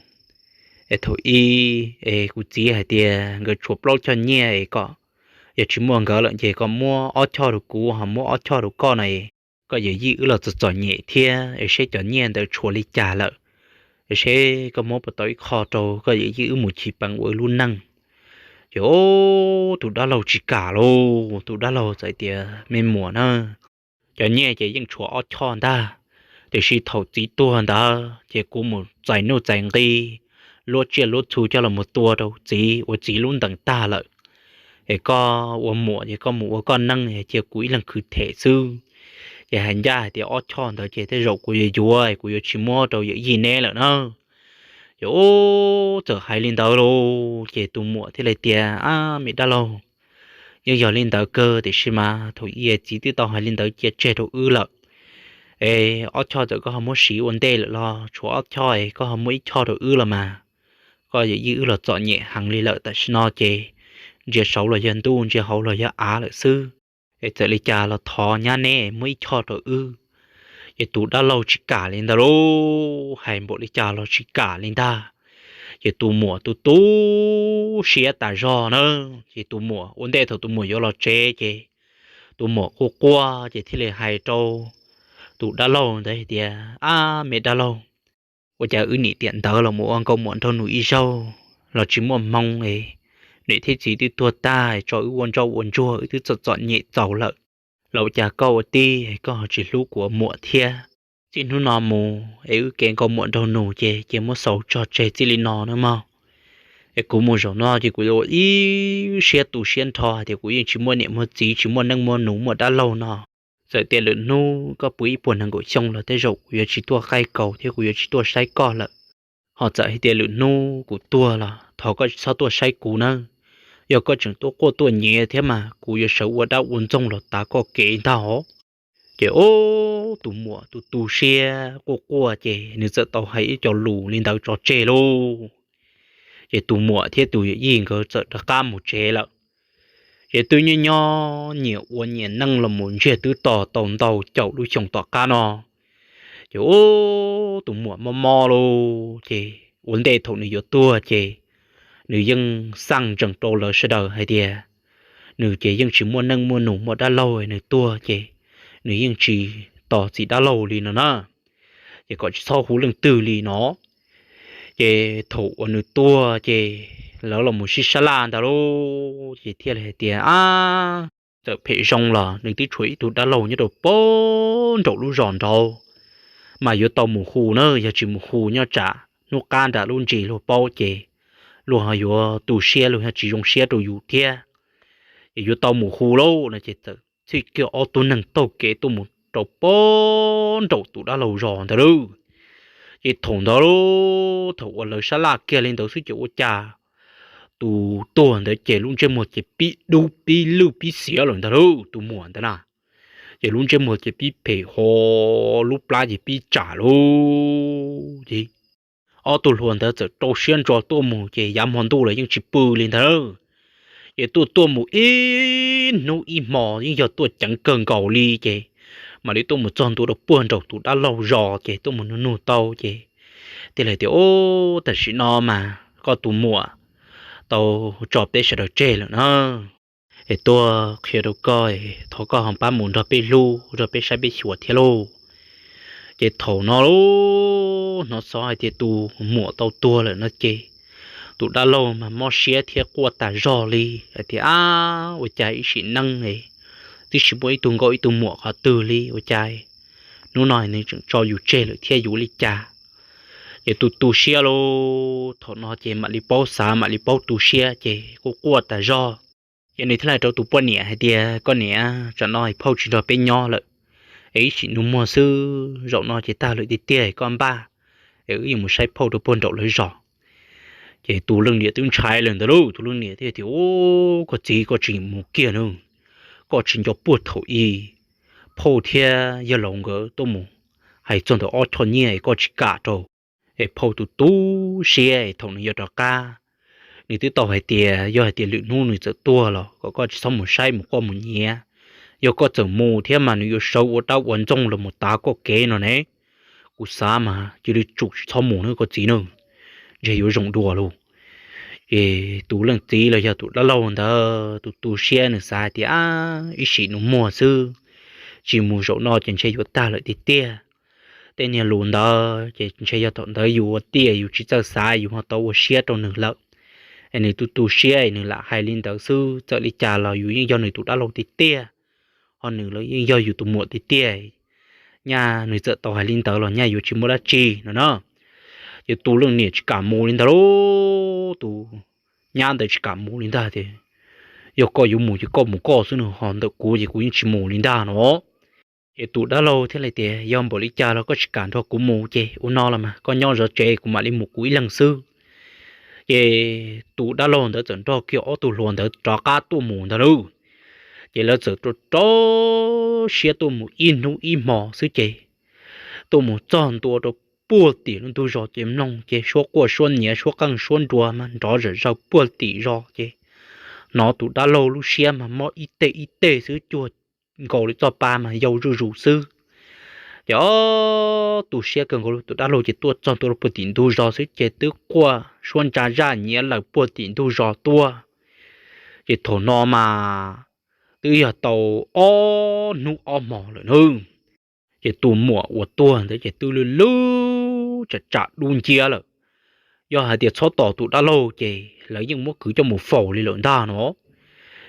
es thaum ub es kuv txiv hais tias nkawd tshuav plaub choj nyiaj es kom yog tsis muaj nkawd lawm ces koj muab ob choj rau kuv ho muab ob choj rau koj no, koj yawm yij wb los txom txom nyem thiab es seb cov nyiaj ntawd tshuav li cas lawm, es seb koj muab puas tau ib qho rau koj yawm yij wb mus chiv peev ua wb lub neej. Ces tus dab laug tsis kam lauj, tus dab laug txawm tias, Me muam na, cov nyiaj ces yeej tshuav ob choj ntag, tiam sis thaum txiv tuag ntawd ces kuv mus txais nuj txais nqi, luab tsiaj luab txhu coj los mus tua rau txiv ua txiv lub ntees tag lawm. Es koj ua muam ces koj mus ua koj neej, cia kuv ib leeg khwv them xwb. Ces hais ncaj hais tias ob choj ntawd ces tej zaum kuv yuav yuav, kuv yuav tsis muab rau yawm yij neb lawm na. Ces ub, txawm hais li ntawd lauj ces tus muam thiaj li tias, Ab, me dab laug, yeej yog li ntawd kawg tiam sis mas thaum ub txiv twb tau hais li ntawd cia tseg rau wb lawm. Es ob choj txawm koj ho muab siv ua ntej lawm los tshuav ob choj es koj ho muab ib choj rau wb los mas, koj yawm yij wb los txom nyem heev li lawm tam sim no ces ntsia saud los yog ntuj, ntsia hauv los yog av lawm xwb. Es txawm li cas los thov nyab neb muab ib choj rau wb. Ces tus dab laug tsis kam li ntag lauj, hais npaum li cas los tsis kam li ntag. Ces tus muam tu tu siab tas zog na. Ces tus muam ua ntej thaum tus muam yuav los tsev ces tus muam quaj quaj ces thiaj li hais rau tus dab laug ntawd hais tias, Ab, me dab laug, ua cas wb nim tiam ntawd los mus ua nkauj muam nraug nus ib zaug los tsis muaj hmoo es niam thiab txiv twb tuag tag, tso wb ua ntsoj ua ntsuag, wb twb txom txom nyem txaus lawm, los ua cas koj ua tij koj ho tsis hlub kuv ua muam thiab? Txij hnub no mus es wb kev nkauj muam nraug nus ces cia muab xaus tso tseg txij li no nawb mog. Es kuv mus zaum no ces kuv ua ib siab tu siab nrho hais tias kuv yeej tsis muaj niam muaj txiv, tsis muaj neej muaj nus, muaj dab laug no. Txawm tias lwm hnub koj puv ib puas nees nkaum xyoo los tej zaum kuv yuav tsis tuaj qaij kaus thiab kuv yuav tsis tuaj saib koj lawm. Ho txawm hais tias lwm hnub kuv tuag los thov koj tsis txhob tuaj saib kuv nawb. Yog koj tseem tuaj quaj tuaj nyiav thiab mas kuv yuav sawv ua dab ua ntxoog los tav koj kev ntag os. Ces ub, tus muam tu tu siab quaj quaj ces nws txawm tau hais ib co lus li ntawd tso tseg lauj. Ces tus muam thiab tus yawm yij nkawd txawm rov qab mus tsev lawm. Ces twb nyob nyob nyias ua nyias neej los mus ntsiag twb to tau ntau caum lub xyoo tom qab no. Ces ub, tus muam mob mob lauj, ces ua ntej thaum nws yuav tuag ces nws yeej xaj ntsees rau lawv sawv daws hais tias nws ces yeej tsis muaj neej muaj nus, muaj dab laug, nws tuag ces nws yeej tsis tos txiv dab laug li no na. Ces kom tsis txhob hu leej twg li no. Ces thaum uas nws tuag ces lawv los mus sib sab laj ntag lauj, ces thiaj li hais tias, Ab, txawm phem zoo los nws twb tshuav ib tug dab laug nyob rau pem nraum lub zos nraud, mas yuav tau mus hu na, yog tsis mus hu nyob tsam hnub qab nram lub ntsis luag paub ces luag ho yuav tu siab, luag ho tsis zoo siab rau yus thiab. Ces yuav tau mus hu lauj no ces txawm txhij kiag ob tug neeg taug kev tuaj mus rau pem nraum tus dab laug zos ntawd lauj. Ces thaum ntawd, thaum uas lawv sab laj kiag li ntawd xwb ces ua cas tus tuag ntawd ces lub ntsej muag ces pib dub pib lwj pib xiav lawm ntag lauj, tus muam ntawd na. Ces lub ntsej muag ces pib phem ho lub plab ces pib tsam lauj. Ces ob tug hluas ntawd txawm rau siab ntso tuaj mus ces yav hmo ntuj los yeej tsis pw li ntag. Ces tuaj tuaj mus ib hnub ib hmo yeej yog tuaj ceev kawg nkaus li ces mam li tuaj mus txog ntua rau puag nraum tus dab laug zos ces tuaj mus nug nug tau ces thiaj li tias, Ub, tam sim no mas koj tus muam tau tso peb sawv daws tseg lawm na. Es tuaj qhia rau koj, thov koj ho pab mus nrog peb hlub, nrog peb saib peb xyuas thiab lauj. Ces thaum no lauj, hnov xov hais tias tus muam tau tuag lawm no ces tus dab laug mas mob siab thiab quaj tas zog li hais tias, Ab, ua cas ib sim neej es twb tsis muaj ib tug nkauj ib tug muam qhov twg li, ua cas hnub no nws tseem tso yus tseg lawm thiab, yuav li cas? Ces tu tu siab lauj, thaum no ces mam li paub xav mam li paub tu siab ces quaj quaj tas zog. Ces nws thiaj li rau tus poj niam hais tias, Koj niam, tsam no phauj tsis nrog peb nyob lawm, es ib sim nug muag xwb, zaum no ces tag lawm tiag tiag, koj npaj es wb yuav mus saib phauj rau puag nraum lawv zos. Ces tus leej niam twb ntshai lawm ntawd lauj, tus leej niam thiaj tias, Ub, koj txiv, koj tseem mus kiag na, koj tsis nco puag thaum ub phauj thiab yawg laus nkawd tuaj mus hais txog ntawm ob choj nyiaj es koj tsis kam rau. Es phauj tu tu siab es thaum nws yuav rov qab, nws twb tau hais tias yog hais tias lwm hnub nws txawm tuag los kom koj tsis txhob mus saib mus quaj mus nyiav, Yog koj txawm mus thiab mas nws yuav sawv ua dab ua ntxoog los mus tav koj kev no ne. Kuv xav mas cia li tsum tsis txhob mus na koj txiv na, ntshe yuav zoo dua lauj. Ces tus leej txiv los yog tus dab laug ntawd tus tu siab nws xav hais tias, ib sim nus muag xwb, tsis mus zaum no ces ntshe yuav tag lawm tiag tiag. Tej niag lus ntawd ces ntshe yog thaum ntawd yus ua tiag yus tsis txawj xav yus ho tau ua siab rau nws lawm. Es nws tu tu siab nws lam hais li ntawd xwb, txawm li cas los yus yeej yog nws tus dab laug tiag tiag, ho nws los yeej yog yus tus muam tiag tiag. Nyaj nws txawm tau hais li ntawd los nyaj yuav tsis muaj dab tsi no na. Ces tus leej niam tsis kam mus li ntag lauj, tus nyab ntawd tsis kam mus li ntag tias, yog koj yuav mus ces koj mus koj xwb no, ho ntawm kuv ces kuv yeej tsis mus li ntag no. Ces tus dab laug thiaj li tias, yog npaum li cas los koj tsis kam nrog kuv mus ces ua no los mas koj nyob zov tsev kuv mam li mus kuv ib leeg xwb. Ces tus dab laug ntawd txawm nrog kiag ob tug hluas ntawd rov qab tuaj mus ntag lauj. Ces lawv txawm rau rau siab tuaj mus ib hnub ib hmo xwb ces tuaj mus txog ntua rau puag tim lub ntug zos ces mloog ces suab quaj suab nyiav suab qeej suab nruas mas nrov zom zaws puag tim zos ces hnov tus dab laug lub siab mas mob ib teg ib teg xwb, cuag nkaus li txoj pa mas yau zuj zus xwb. Ces ob tu siab kawg nkaus, tus dab laug ces tuaj txog ntua rau puag tim ntug zos xwb ces twb quaj suab ntsa zaj nyiav lawm puag tim ntug zos tuaj. Ces thaum no mas twb yog tau ob hnub ob hmo lawm na. Ces tus muam uas tuag ntawd ces twb lwj lwj tsam tsam dub nciab lawm. Yog hais tias txhob tos tus dab laug ces lawv yeej muab kwv coj mus faus li lawm ntag no.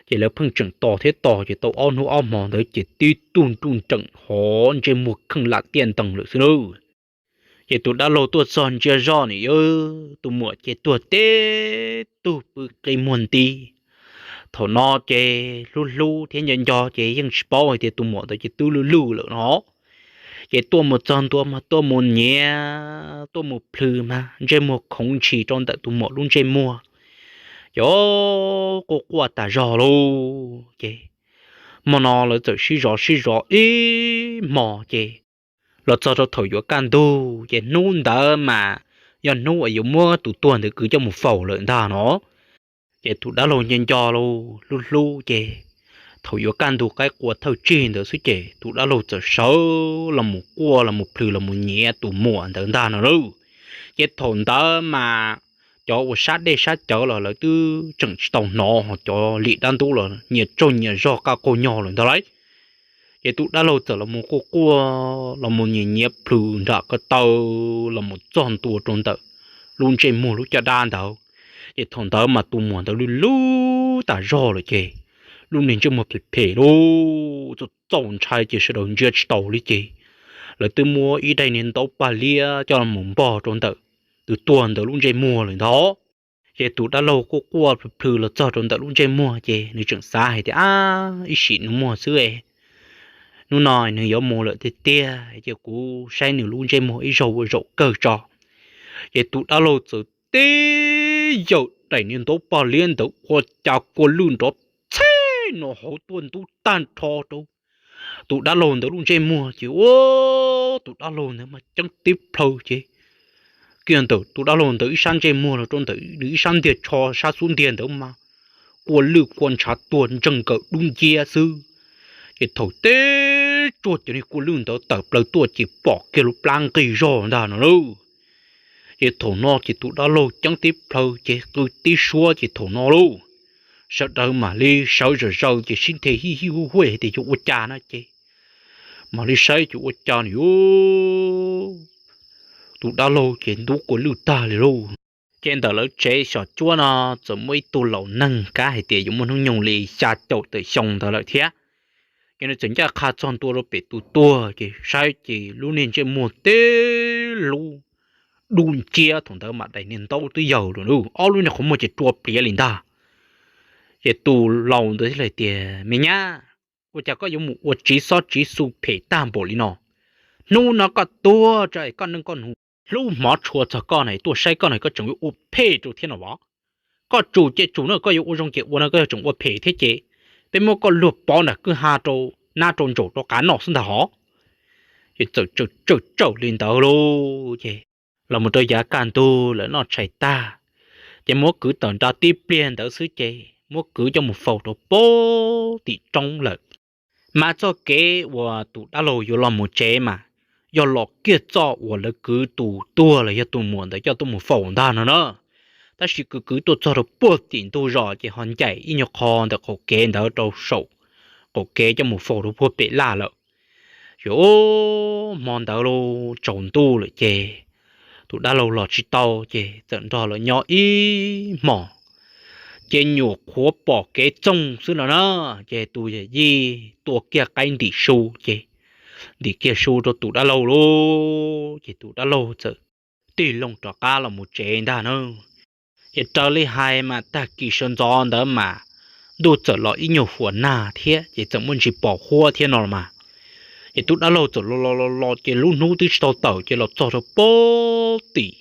Ces lawv pheej tseem tos thiab tos ces tau ob hnub ob hmo ntawd ces tib tug nruj nreem hov ntsej muag kheej lam tiaj nteeg lawm xwb na. Ces tus dab laug tuaj txog ntsia zoj nim, tus muam ces tuag tib tug pw qi muag nti. Thaum no ces hlub hlub thiab nco nco ces yeej tsis paub hais tias tus muam ntawd ces twb lwj lwj lawm no. Ces tuaj mus txog ntua mas tuaj mus nyiav tuaj mus plhws mas ntsej muag khoov ntshis rau ntawm tus muam lub ntsej muag. Ces quaj quaj tas zog lauj. Ces hmo no lawv txawm sib zov sib zov ib hmo ces los txog rau thaum yuav kaj ntug ces hnub ntawd mas yog hnub uas yuav muab tus tuag ntawd kwv coj mus faus lawm ntag no. Ces tus dab laug nco nco lauj, hlub hlub ces thaum yuav kaj ntug qaib qua thawj tsig ntawd xwb ces tus dab laug txawm sawv los mus quaj los mus plhws los mus nyiav tus muam ntawd ntag no lauj. Ces thaum ntawd mas cov uas sab dej sab cawv los lawv twb tseem tsis tau hnov, ho cov lim dab ntub los nyias tsaug nyias zog qaj qaug nyog lawm ntag lauj. Ces tus dab laug txawm los mus quaj quaj los mus nyiav nyiav plhws nram ko taw los mus txog ntua rau ntawm lub ntsej muag lub caj dab ntawd. Ces thaum ntawd mas tus muam ntawd lwj lwj tas zog lawm ces lub niag ntsej muag phem phem lauj, txaus txaus ntshai ces sawv daws ntsia tsis taus li ces lawv twb muab ib daim niag ntaub paj liab coj los mus npog rau ntawm tus tuag ntawd lub ntsej muag lawm ntag. Ces tus dab laug quaj quaj plhws plhws los txog rau ntawm lub ntsej muag ces nws tseem xav hais tias, ab, ib sim nus muag xwb, hnub no nws yuav mus lawm tiag tiag ces kuv saib nws lub ntsej muag ib zaug ua zaum kawg tso. Ces tus dab laug txawm tib yawm daim niag ntaub paj liab ntawd ua cas kua lwj nrov txhij no hauv tuaj ntub tag nrho rau tus dab laug ntawd lub ntsej muag ces ua tus dab laug ntawd mas ceeb tib plhaw ces kiag ntawm tus dab laug ntawd ib sab ntsej muag los rau ntawm nws ib sab ntiag tsho sab xub ntiag ntawd mas kua lwj kua ntshav tuag ntseeg nkawm dub nciab xwb. Ces thaum tib tsuag cov niag kua lwj ntawd tawm plaws tuaj ces pom kiag lub plab nqig zog ntag no lauj. Ces thaum no ces tus dab laug ceeb tib plhaw ces qw tib suab ces thaum no lauj, sawv daws mam li sawv zom zaws ces sib nthe hij hij huj huj hais tias yuav ua cas no ces mam li saib ces ua cas nws tus dab laug ces ntub kua lwj tag li lauj. Ces ntawm lawv tsev xyom cuab no txawm muaj ib tug laus neeg kab hais tias yuav muaj hnub nyoog li xya caum tawm xyoo ntawd lawm thiab. Ces nws txawm ncaj qha txog ntua rau pem tus tuag ces saib ces lub niag ntsej muag tib lub dub nciab, thaum ntawd mas daim niag ntaub twb yawg lawm, ob lub niag qhov muag ces rua pliav li ntag. Ces tus laus ntawd thiaj li tias, me nyab, ua cas koj yuav mus ua tsiv xob tsiv xu phem tag npaum li no? Hnub no koj tuag tso es koj neej koj nus hlub hmov tshua txog koj na, tuaj saib koj no koj tseem yuav ua phem rau thiab no as. Koj tsum ces tsum no, koj yuav ua zoo ces ua no, koj yog tseem ua phem thiab ces peb muab koj luag pov nram kwj ha rau nab rau ntsaum rau qav noj xwb ntag hov. Ces txawm tsawm tsawm li ntawd lauj. Ces los mus rau yav kaj ntug lawv noj tshais tag, ces muab kwv tawm nra tib pliag ntawd xwb ces muab kwv coj mus faus rau pem tim roob lawm. Mas txoj kev uas tus dab laug yuav los mus tsev mas yog los kiag txoj uas lawv kwv tus tuag los yog tus muam ntawd coj tuaj mus faus ntag no na. Tab sis kwv kwv tuaj txog rau puag tim ntug zos ces ho ncaim ib nyuag qho ntawm qaum kev ntawd rau saum qaum kev coj mus faus rau puag pem laj lawm. Ces hmo ntawd los tsaus ntuj lawm ces tus dab laug los tsis tau ces txawm nrog lawv nyob ib hmos. Ces nyuam qhuav pom kev txoog xwb no na, ces tus yawm yij tua kiag qaib ntim su ces ntim kiag su rau tus dab laug lauj, ces tus dab laug txawm tig loo rov qab los mus tsev ntag na. Ces raws li hais mas tag kis sawv ntxov ntawd mas ntuj txawm los ib nyuag huam nag thiab ces txawm muaj ntsis pos huab thiab no los mas. Ces tus dab laug txawm los los los los ces lub hnub twb tsis tau tawm ces los txog rau puag tim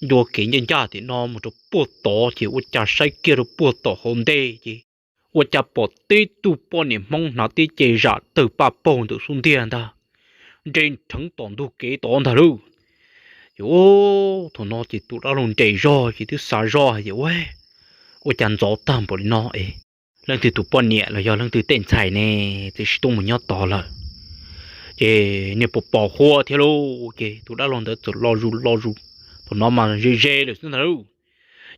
ncua kev ncaj ncaj tim no mus rau puag tod ces ua cas saib kiag rau puag tom hauv ntej ces ua cas pom tib tug poj niam Hmoob hnav tib ce zam tawg paj paug ntawm xub ntiag ntag, nres rheev tom ntug kev tod ntag lauj. Ces thaum no ces tus dab laug nres zog ces twb xav zoj hais tias, ua cas ntxov tag npaum li no es leej twg tus poj niam los yog leej twg tej ntxhais ne, txawm sis tuaj mus nyob tod lawm. Ces niag pos pos huab thiab lauj, ces tus dab laug ntawd txawm los zus los zus, thaum no mas ze ze lawm xwb ntag lauj.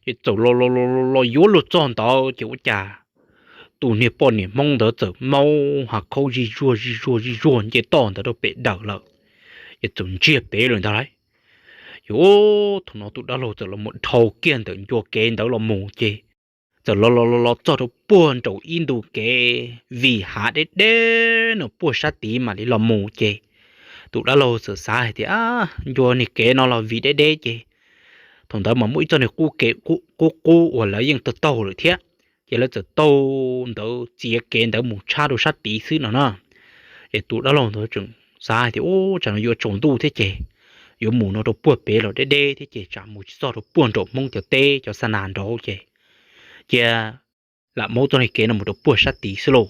Ces txawm los los los los yuav luag txog ntawd ces ua cas tus niag poj niam Hmoob ntawd txawm maub hav khaub zij zuag zij zuag zij zuag nce toj ntawd rau pem dawm lawm, ces txawm ntsiag pem lawm ntag lauj. Ces thaum no tus dab laug txawm los mus dhau kiag ntawm ncua kev ntawd los mus ces txawm los los los los txog rau puag nraum ib ntu kev vim hav deb deb no puag sab tid mam li los mus ces tus dab laug txawm xav hais tias, ncua niag kev no los vim deb deb ces thaum ntawd mas muaj ib txoj niag qub kev qub qub uas lawv yeej taug taug lawm thiab, ces lawv txawm taug ntawd txiav kev ntawd mus tshab rau sab tid xwb no na. Ces tus dab laug ntawd tseem xav hais tias, u, tsam no yuav tsaus ntuj thiab ces yuav mus no rau puag pem los deb deb thiab ces tsam mus tsis txog rau puag nraum Hmoob cov teb cov xa nas nraud ces cia lam maub txoj niag kev no mus rau puag sab tid xwb lauj.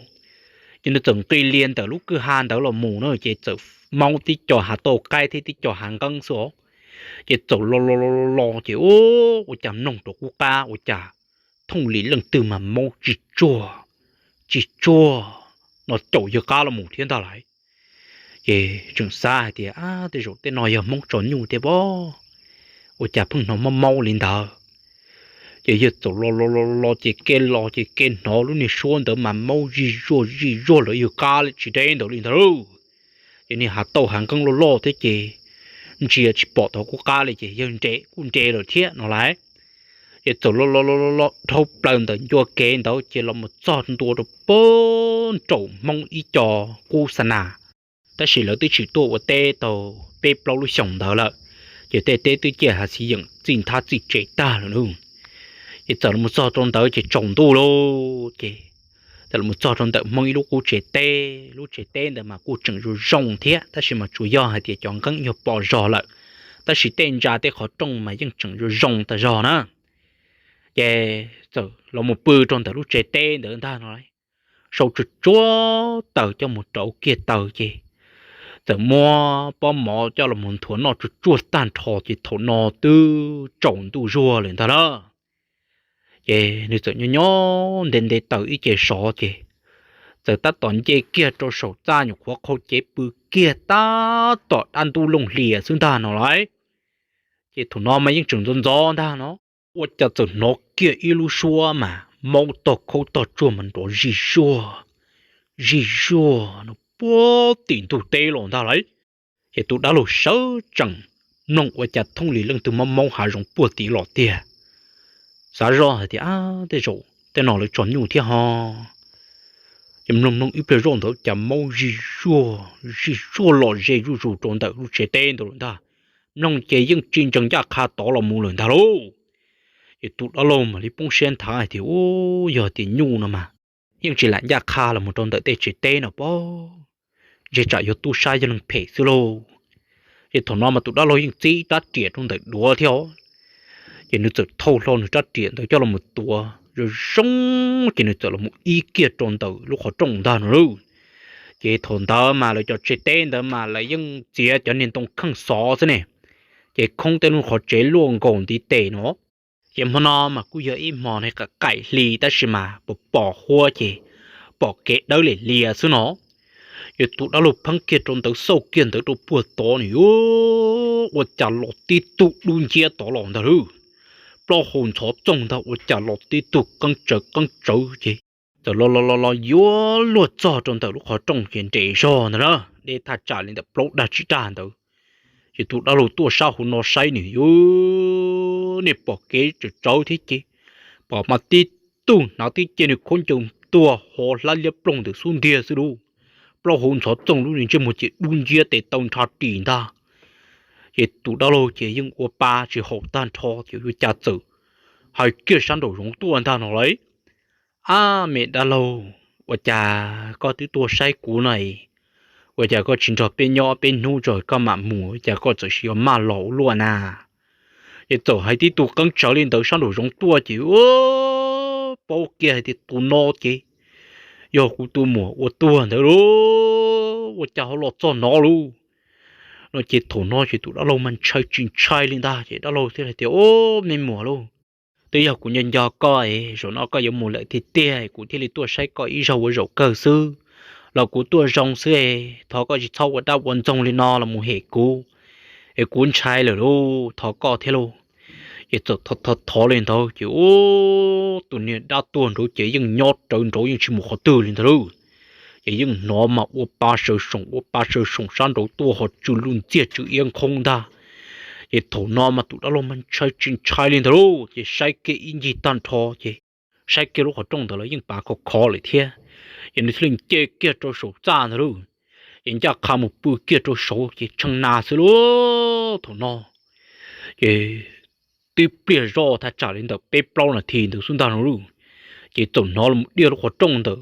Ces nws txawm nqis lias ntawm lub kwj ha ntawd los mus na ces txawm maub tib co hav tauj qaib thiab tib co hav nqeeb xwb os. Ces txawm los los los los ces ua cas mloog rau qub qab ua cas thooj li leej twg mas maub tsis tsuag tsis tsuag no caum yawg qab los mus thiab ntag lauj. Ces tseem xav hais tias, ab, tej zaum tej no yog Hmoob tso nyuj thiab pob, ua cas pheej hnov maub maub li ntawd. Ces yawg txawm los los los los ces kev los ces kev hnov lub niag suab ntawd mas maub zij zuag zij zuag lawm yawg qab tsis deb ntawd li ntag lauj. Ces niag hav tauj hav nqeeb loj loj thiab ces ntsia tsis pom tau qub qab li ces yawg nres kuj nres lawm thiab no lauj. Ces txawm los los los los dhau plaws ntawm ncua kev ntawd ces los mus txog ntua rau puag nraum Hmoob ib co qub xa nas, tab sis lawv twb tsis tuaj ua teb tau peb plaub lub xyoos ntawd lawm, ces tej teb twb ciaj hav xiv yeem txij nthab txij tsev tag lawm nawb. Ces txawm los mus txog rau ntawd ces tsaus ntuj lauj, ces txawm los mus txog rau ntawm Hmoob ib lub qub tsev teb. Lub tsev teb ntawd mas kuj tseem zoo zoo thiab tab sis mas tsuas yog hais tias cov nqeeb nyuag pos zog lawm, tab sis tej ntsa tej qhov rooj mas yeej tseem zoo zoo tas zog na. Ces txawm los mus pw rau ntawm lub tsev teb ntawd ntag no, sau tsuag tsuag taws coj mus rauv kiag taws ces txawm muab pob mov coj los mus nthuav noj tsuag tsuag tag nrho ces thaum no twb tsaus ntuj zuag lawm ntag lauj. Ces nws txawm nyob nyob nte nte taws ib ce sov ces txawm tab tom nce kiag rau saum txaj nyuam qhuav qhau cev pw kiag tab tom dab ntub looj hlias xwb ntag no lauj. Ces thaum no mas yeej tseem ntxov ntxov ntag no, ua cas txawm hnov kiag ib lub suab mas maub tog khaub tog tsuag mas nrov zij zuag, zij zuag no puag tim ntug teb los ntag lauj. Ces tus dab laug sawv tsees mloog ua cas thooj li leej twg maub maub hav zoov puag tim los tiag. Xav zoj hais tias, ab, tej zaum tej no lawv tso nyuj thiab ho. Ces mloog mloog ib pliag zoj ntawd cas maub zij zuag, zij zuag lom zem zuj zus rau ntawm lub tsev teb ntawd lawm ntag. Mloog ces yeej tsis ntsees ncaj qha tod los mus lawm ntag lauj. Ces tus dab laug mam li poob siab nthav hais tias, u, yog tias nyuj no mas yeej tsis lam ncaj qha los mus rau ntawm tej tsev teb no pob, ntshe tsam yog tub sab yog neeg phem xwb lauj. Ces thaum no mas tus dab laug yeej txib rab riam rau ntawm duav thiab os. Ces nws txawm thau hlo nws rab riam ntawd coj los mus tuav zoo zoo, ces nws txawm los mus ib kiag rau ntawm lub qhov rooj ntag no lauj. Ces thaum ntawd mas lawv cov tsev teb ntawd mas lawv yeej txiav cov niag ntoo kheej xov xwb ne, ces khoob tej lub qhov tsev luaj nkaus ntiv tes no. Ces hmo no mas kuj yog ib hmo qaim hli tab sis mas pos pos huab ces pom kev dawb lias lias xwb no. Ces tus dab laug pheeb kiag rau ntawd xauj kiag ntawd rau puag tod nws yuav ua cas los tib tug dub nciab tod los ntag lauj. Plaub hau ntxhov txoog ntag ua cas los tib tug qeeb tsawv qeeb tsawv ces txawm los los los los yuav luag txog rau ntawm lub qhov rooj ces nres zog ntag na, deb thaj tsam li ntawm plaub dag tsib dag ntawd. Ces tus dab laug tuaj sab hauv no saib nws yuav, nej pom kev tsawv tsawv thiab ces pom mas tib tug hnav tib ce nws khaub ncaws tuag ho hlab liab ploog ntawm xub ntiag xwb lauj. Plaub hau ntxhov txoog lub ntsej muag ces dub nciab tes taw nrho ris ntag. Ces tus dab laug ces yeej ua pa tsis haum tag nrho ces yuav cas txawm hais kiag sab nraum zoov tuaj ntag no lauj. Ab me dab laug, ua cas koj twb tuaj saib kuv no, ua cas koj tsis nrog peb nyob peb hnub tso koj mam mus, ua cas koj txawm sis yuav maj los ua luaj na? Ces txawm hais tib tug qeeb tsawv li ntawd sab nraum zoov tuaj ces paub kiag hais tias tus no ces yog kuv tus muam ua tuag ntawd lauj, ua cas ho los txog no lauj? No ces thaum no ces tus dab laug mas ntshai tsis ntshai li ntag ces dab laug thiaj hais tias, Au, me muam lauj, twb yog kuv nco nco koj es zaum no koj yuav mus lawm tiag tiag kuv thiaj li tuaj saib koj ib zaug ua zaum kawg xwb, los kuv tuaj zoo xwb es thov koj tsis txhob ua dab ua ntxoog li no los mus hem kuv es kuv ntshai lawm lauj, thov koj thiab lauj. Ces txawm thov thov li ntawd ces tus niag dab tuag nraud ces yeej nyob rawv nraud yeej tsis mus qhov twg li ntag lauj. Ces yeej hnov mas ua pa sawv soom ua pa sawv soom sab nraud tuaj ho tsw lub ntxiag tsw iab nkhoob ntag. Ces thaum no mas tus dab laug mas ntshai tsis ntshai li ntag lauj, ces saib kiag ib ncig tag nrho ces saib kiag lub qhov rooj ntawd los yeej pav khov khov lawm thiab. Ces nws thiaj li nce kiag rau saum txaj ntag lauj, ces ncaj qha mus pw kiag rau saud ces tshee nas xwb lauj. Thaum no ces twb pliag zoj thaj tsam li ntawm peb plaub nas this ntawd xwb ntag no lauj, ces txawm hnov los diaj lub qhov rooj ntawm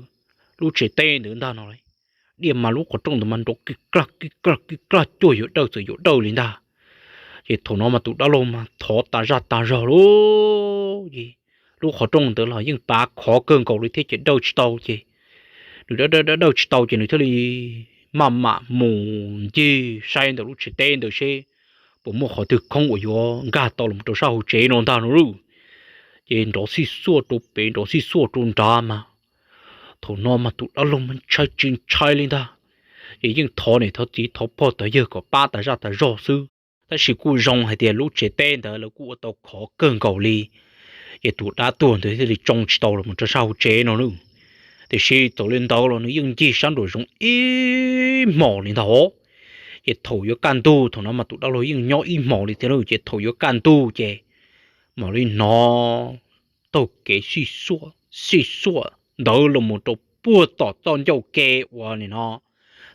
lub tsev teb ntawd ntag no lauj. Diaj mas lub qhov rooj ntawd mas nrov kig klaj kig klaj kig klaj cuag yuav dawj txawm yuav dawj li ntag. Ces thaum no mas tus dab laug mas thov tas zaj tas zog lauj, ces lub qhov rooj ntawd los yeej pav khov kawg nkaus li thiab ces dawj tsis tau ces nws dawj dawj dawj tsis tau ces nws thiaj li maj mam mus ncig saib ntawm lub tsev teb ntawd seb puas muaj qhov twg khoob uas yuav nkag tau los rau sab hauv tsev no ntag no lauj. Ces nrov xij xuaj rau pem nrov xij xuaj rau nrad mas thaum no mas tus dab laug mas ntshai tsis ntshai li ntag. Ces yeej thov niam thov txiv thov pog thov yawg kom pab tas zaj tas zog xwb, tab sis kuj zoo hais tias lub tsev teb ntawd lawv kuj ua tau khov kawg nkaus li, ces tus dab tuag ntawd thiaj li tsoo tsis tau los rau sab hauv tsev no lauj. Tiam sis txawm li ntawd los nws yeej ncig sab nraum zoov ib hmos li ntag os. Ces thaum yuav kaj ntug thaum no mas tus dab laug yeej nyob ib hmos li thiab lauj, ces thaum yuav kaj ntug ces mam li hnov taug kev sij xuaj sij xuaj ntawd los mus rau puag tom txoj ncauj ke uas nim no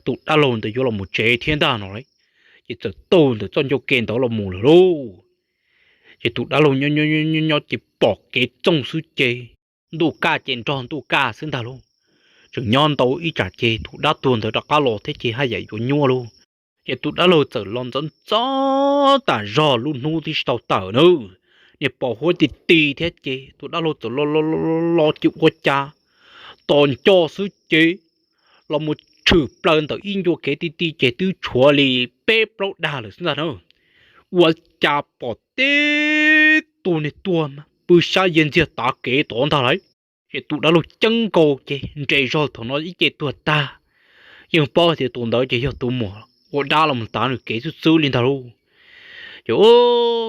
tus dab laug ntawd yuav los mus tsev thiab ntag no lauj. Ces txawm taug ntawm txoj ncauj ke ntawd los mus lawm lauj. Ces tus dab laug nyob nyob ces pom kev txoog xwb ces ntuj kaj ces nrog ntuj kaj xwb ntag lauj. Tseem nyob ntau ib tsam ces tus dab tuag ntawd rov qab los thiab ces haj yam yuav nyuaj lauj. Ces tus dab laug txawm los ntxov ntxov tas zog lub hnub twb tsis tau tawm na, niag pos huab ti ti thiab ces tus dab laug txawm los los los los ces ua cas tos nco xwb ces los mus tshwm plaws ntawm ib ncua kev ti ti ces twb tshuav li peb plaub dag lawm xwb ntag na. Ua cas pom tib tug niag tuag pw sab yias ntxiag tav kev tod ntag lauj. Ces tus dab laug ceeb nkaus ces nres zog thaum no ib ce tuag tag, yeej paub tias tus ntawd ces yog tus muam ua dab los mus tav nws kev xwb xwb li ntag lauj. Ces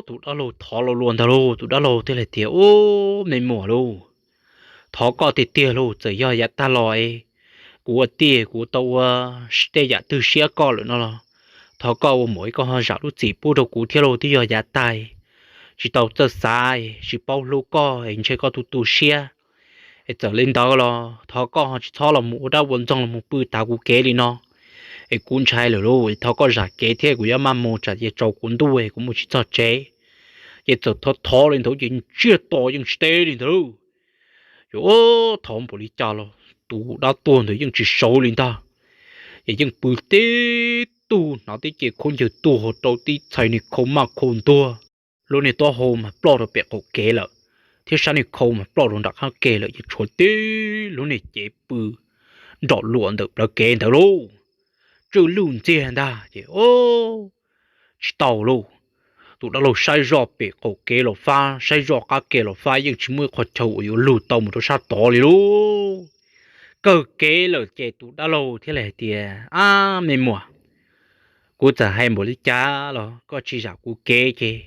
tus dab laug thov los luas ntag lauj, tus dab laug thiaj li tias, Ub, me muam lauj, thov koj tiag tiag lauj, txawm yog yav tag los kuv ua tij kuv tau ua tej yam twg siab koj lawm no los thov koj ua muam koj ho zam lub txim pub rau kuv thiab lauj, twb yog yav tag tsis tau txawj xav, tsis paub hlub koj, ntshe koj tu tu siab. Es txawm li ntawd los thov koj ho tsis txhob los mus ua dab ua ntxoog los mus pw tav kuv kev li no, es kuv ntshai lawm lauj, thov koj zam kev thiab kuv yuav maj mus tsam ces tsaus kuv ntuj kuv mus tsis txog tsev. Ces txawm thov thov li ntawd ces ntsiag to yeej tsis teb li ntawd lauj. Ces thov npaum li cas los tus dab tuag ntawd yeej tsis sau li ntag. Ces yeej pw tib tug hnav tib ce khaub ncaws tuag rau tib txhais niag khau maj khau ntuag, lub niag taub hau mas ploj rau pem qaum kev lawm, thiab sab niag khau mas ploj rau nram qab ke lawm ces tshuav tib lub niag cev pw nrom luam ntawm plawv kev ntawd lauj. Tswj lwj ntxiag ntag ces tsis tau lauj. Tus dab laug saib zoj pem qaum kev los fab, saib zoj qab ke los fab, yeej tsis muaj ib qho chaw uas yuav lug tau mus rau sab tod li lauj. kawg kev lawm ces tus dab laug thiaj li hais tias, Ab me muam, kuv txawm hais npaum li cas los koj tsis zam kuv kev ces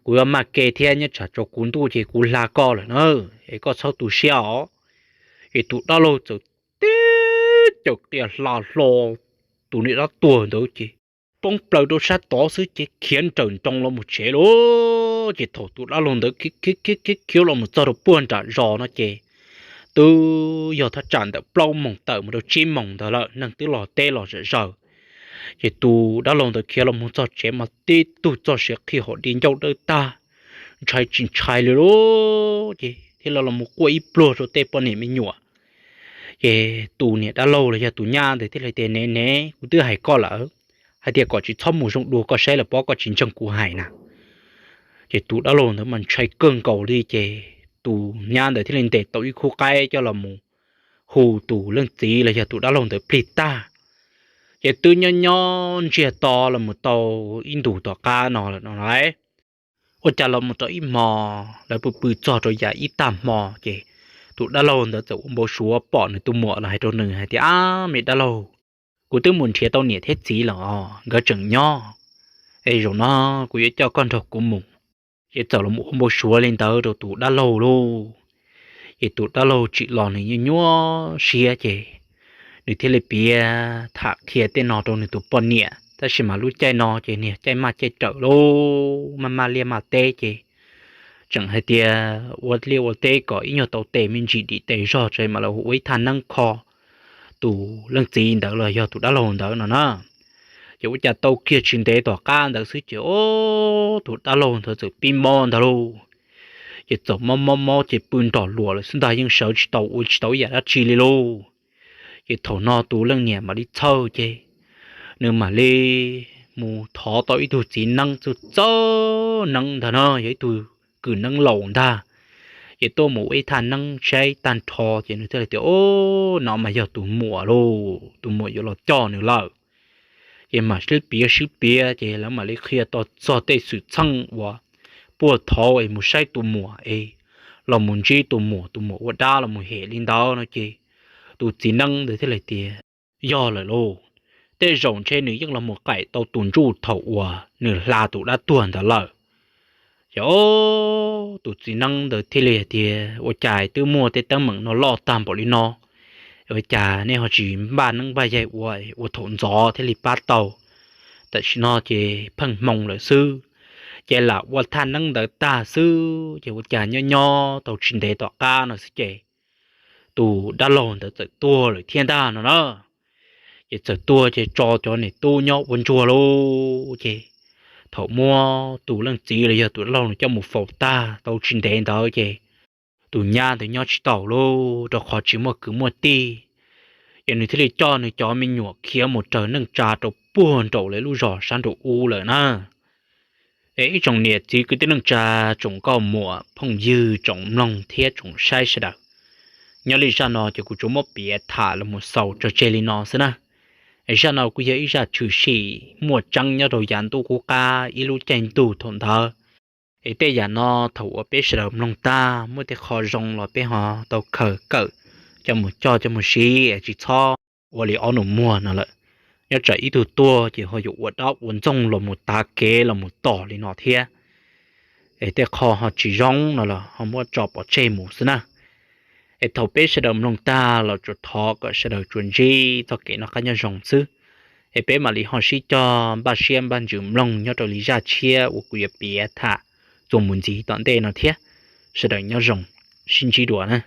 kuv yuav maj kev thiab, nyob tsam tsaus kuv ntuj ces kuv hla koj lawm na, es koj txhob tu siab os. Ces tus dab laug txawm tib caum qia hla hlo tus niam dab tuag ntawd ces poob plaws rau sab tod xwb ces khiav nrawm nroos los mus tsev lauj. Ces thaum tus dab laug ntawd khiav khiav khiav los mus txog rau puag nram zos no ces twb yog thaj tsam ntawm plaub moos tawm mus rau tsib moos ntawd lawm, neeg twb los teb los zom zaws. Ces tus dab laug ntawd khiav los mus txog tsev mas tib tug txoj siav qhia hauv di ncauj dawb tag, ntshai tsis ntshai li lauj. Ces thiaj li los mus quaj ib pluag rau tej poj niam me nyuam. Ces tus niam dab laug los yog tus nyab ntawd thiaj li tias, Nev nev, kuv twb hais koj lawm hais tias kom tsis txhob mus zoo dua, koj saib lawm pob, koj tsis ntseeg kuv hais na. Ces tus dab laug ntawd mas ntshai kawg nkaus li ces tus nyab ntawd thiaj li ntes tau ib khub qaib coj los mus hu tus leej txiv los yog tus dab laug ntawd plig tag. Ces twb nyob nyob ntsiag to los mus tau ib ntus tom qab no lawm no lauj, ua cas los mus rau ib hmo, lawv pw pw txog rau yav ib tag hmo ces tus dab laug ntawd txawm ua npau suav pom nws tus muam los hais rau nws hais tias, Ab me dab laug, kuv twb mus nrhiav tau niam thiab txiv lawm os, nkawd tseem nyob, es zaum no kuv yuav coj koj nrog kuv mus. Ces txawm los ua npau suav li ntawd rau tus dab laug lauj. Ces tus dab laug tsim los nws nyuaj nyuaj siab ces nws thiaj li piav tham qhia tej no rau nws tus poj niam, tab sis mas lub caij no ces niag caij maj caij rawm lauj, maj maj liaj maj teb ces tseem hais tias ua liaj ua teb kom ib nyuag tau tes me ntsis dim tes zog tso mam li ua ib thaj neeb kho tus leej txiv ntawd los yog tus dab laug ntawd no na. Ces ua cas tau kiag tsis ntev tom qab ntawd xwb ces tus dab laug ntawd txawm pib mob ntag lauj. Ces txawm mob mob mob ces pw nrom luas lawm xwb ntag, yeej sawv tsis tau ua tsis tau ib yam dab tsi li lauj. Ces thaum no tus leej niam mam li txhawj ces nws mam li mus thov tau ib tug txiv neeb txawj txawj neeb ntag no, yog ib tug kws neeb laus ntag. Ces tuaj mus ua ib thaj neeb saib tag nrho ces nws thiaj li tias, Au, no mas yog tus muam lauj, tus muam yuav los coj nws lawm. Ces mam sib piav sib piav ces lawv mam li qhia tau txog tej xwm txheej uas puag thaum es mus saib tus muam es los mus ntsib tus muam, tus muam ua dab los mus hem li ntawd no ces tus txiv neeb ntawd thiaj li tias, Yog lawm lauj, tej zaum ntshe nws yeej los mus qaim tau tus ntsuj thaum uas nws hla tus dab tuag ntawd lawm. Ces tus txiv neeb ntawd thiaj li hais tias, Ua cas twb muaj tej teeb meem no loj tag npaum li no, ua cas nej ho tsis npaj neeb npaj yaig ua, ua thaum ntxov thiaj li pab tau? Tam sim no ces pheej hmoo lawm xwb, ces lam ua thaj neeb ntawd tag xwb ces ua cas nyob nyob tau tsis ntev tom qab no xwb ces tus dab laug ntawd txawm tuag lawm thiab ntag no na. Ces txawm tuag ces tso cov niam tub nyob ua ntsuag lauj. Ces thaum muab tus leej txiv los yog tus dab laug no coj mus faus tag tau tsis ntev ntawd ces tus nyab ntawd nyob tsis taus lauj, rau qhov tsis muaj kwv muaj tij. Ces nws thiaj li coj nws cov me nyuam khiav mus raws neej tsa rau puag nraum lawv lub zos sab nraum ub lawm na. Es ib tsoom niam txiv kwv tij neej tsa, tsoom nkauj muam phooj ywg, tsoom mloog thiab tsoom saib sawv daws, nyob li zaj no ces kuv tsuas muab piav tham los mus xaus tso tseg li no xwb na. Es zaj no kuj yog ib zaj tshwm sim muaj tseeb nyob rau yav ntuj qub qab ib lub caij ntuj thaum ntawd. Es tej yam no thaum uas peb sawv daws mloog tag muaj tej qho zoo los peb ho tau khaws kawm coj mus coj coj mus siv, tsis txhob ua li ob nus muag no lawm. Nyob tsam ib tug tuag ces ho yuav ua dab ua ntxoog los mus tav kev los mus tom li no thiab. Es tej qho ho tsis zoo no los ho muab tso pov tseg mus xwb na. Es thaum peb sawv daws mloog tag los tsuas thov kom sawv daws tsuas ntsib txoj kev noj qab nyob zoo xwb. Es peb mam li ho sib cog npaj siab npaj ntsws mloog nyob rau li zaj tshiab uas kuv yuav piav tham txuas mus ntxiv tom ntej no thiab. Sawv daws nyob zoo, sib ntsib dua na.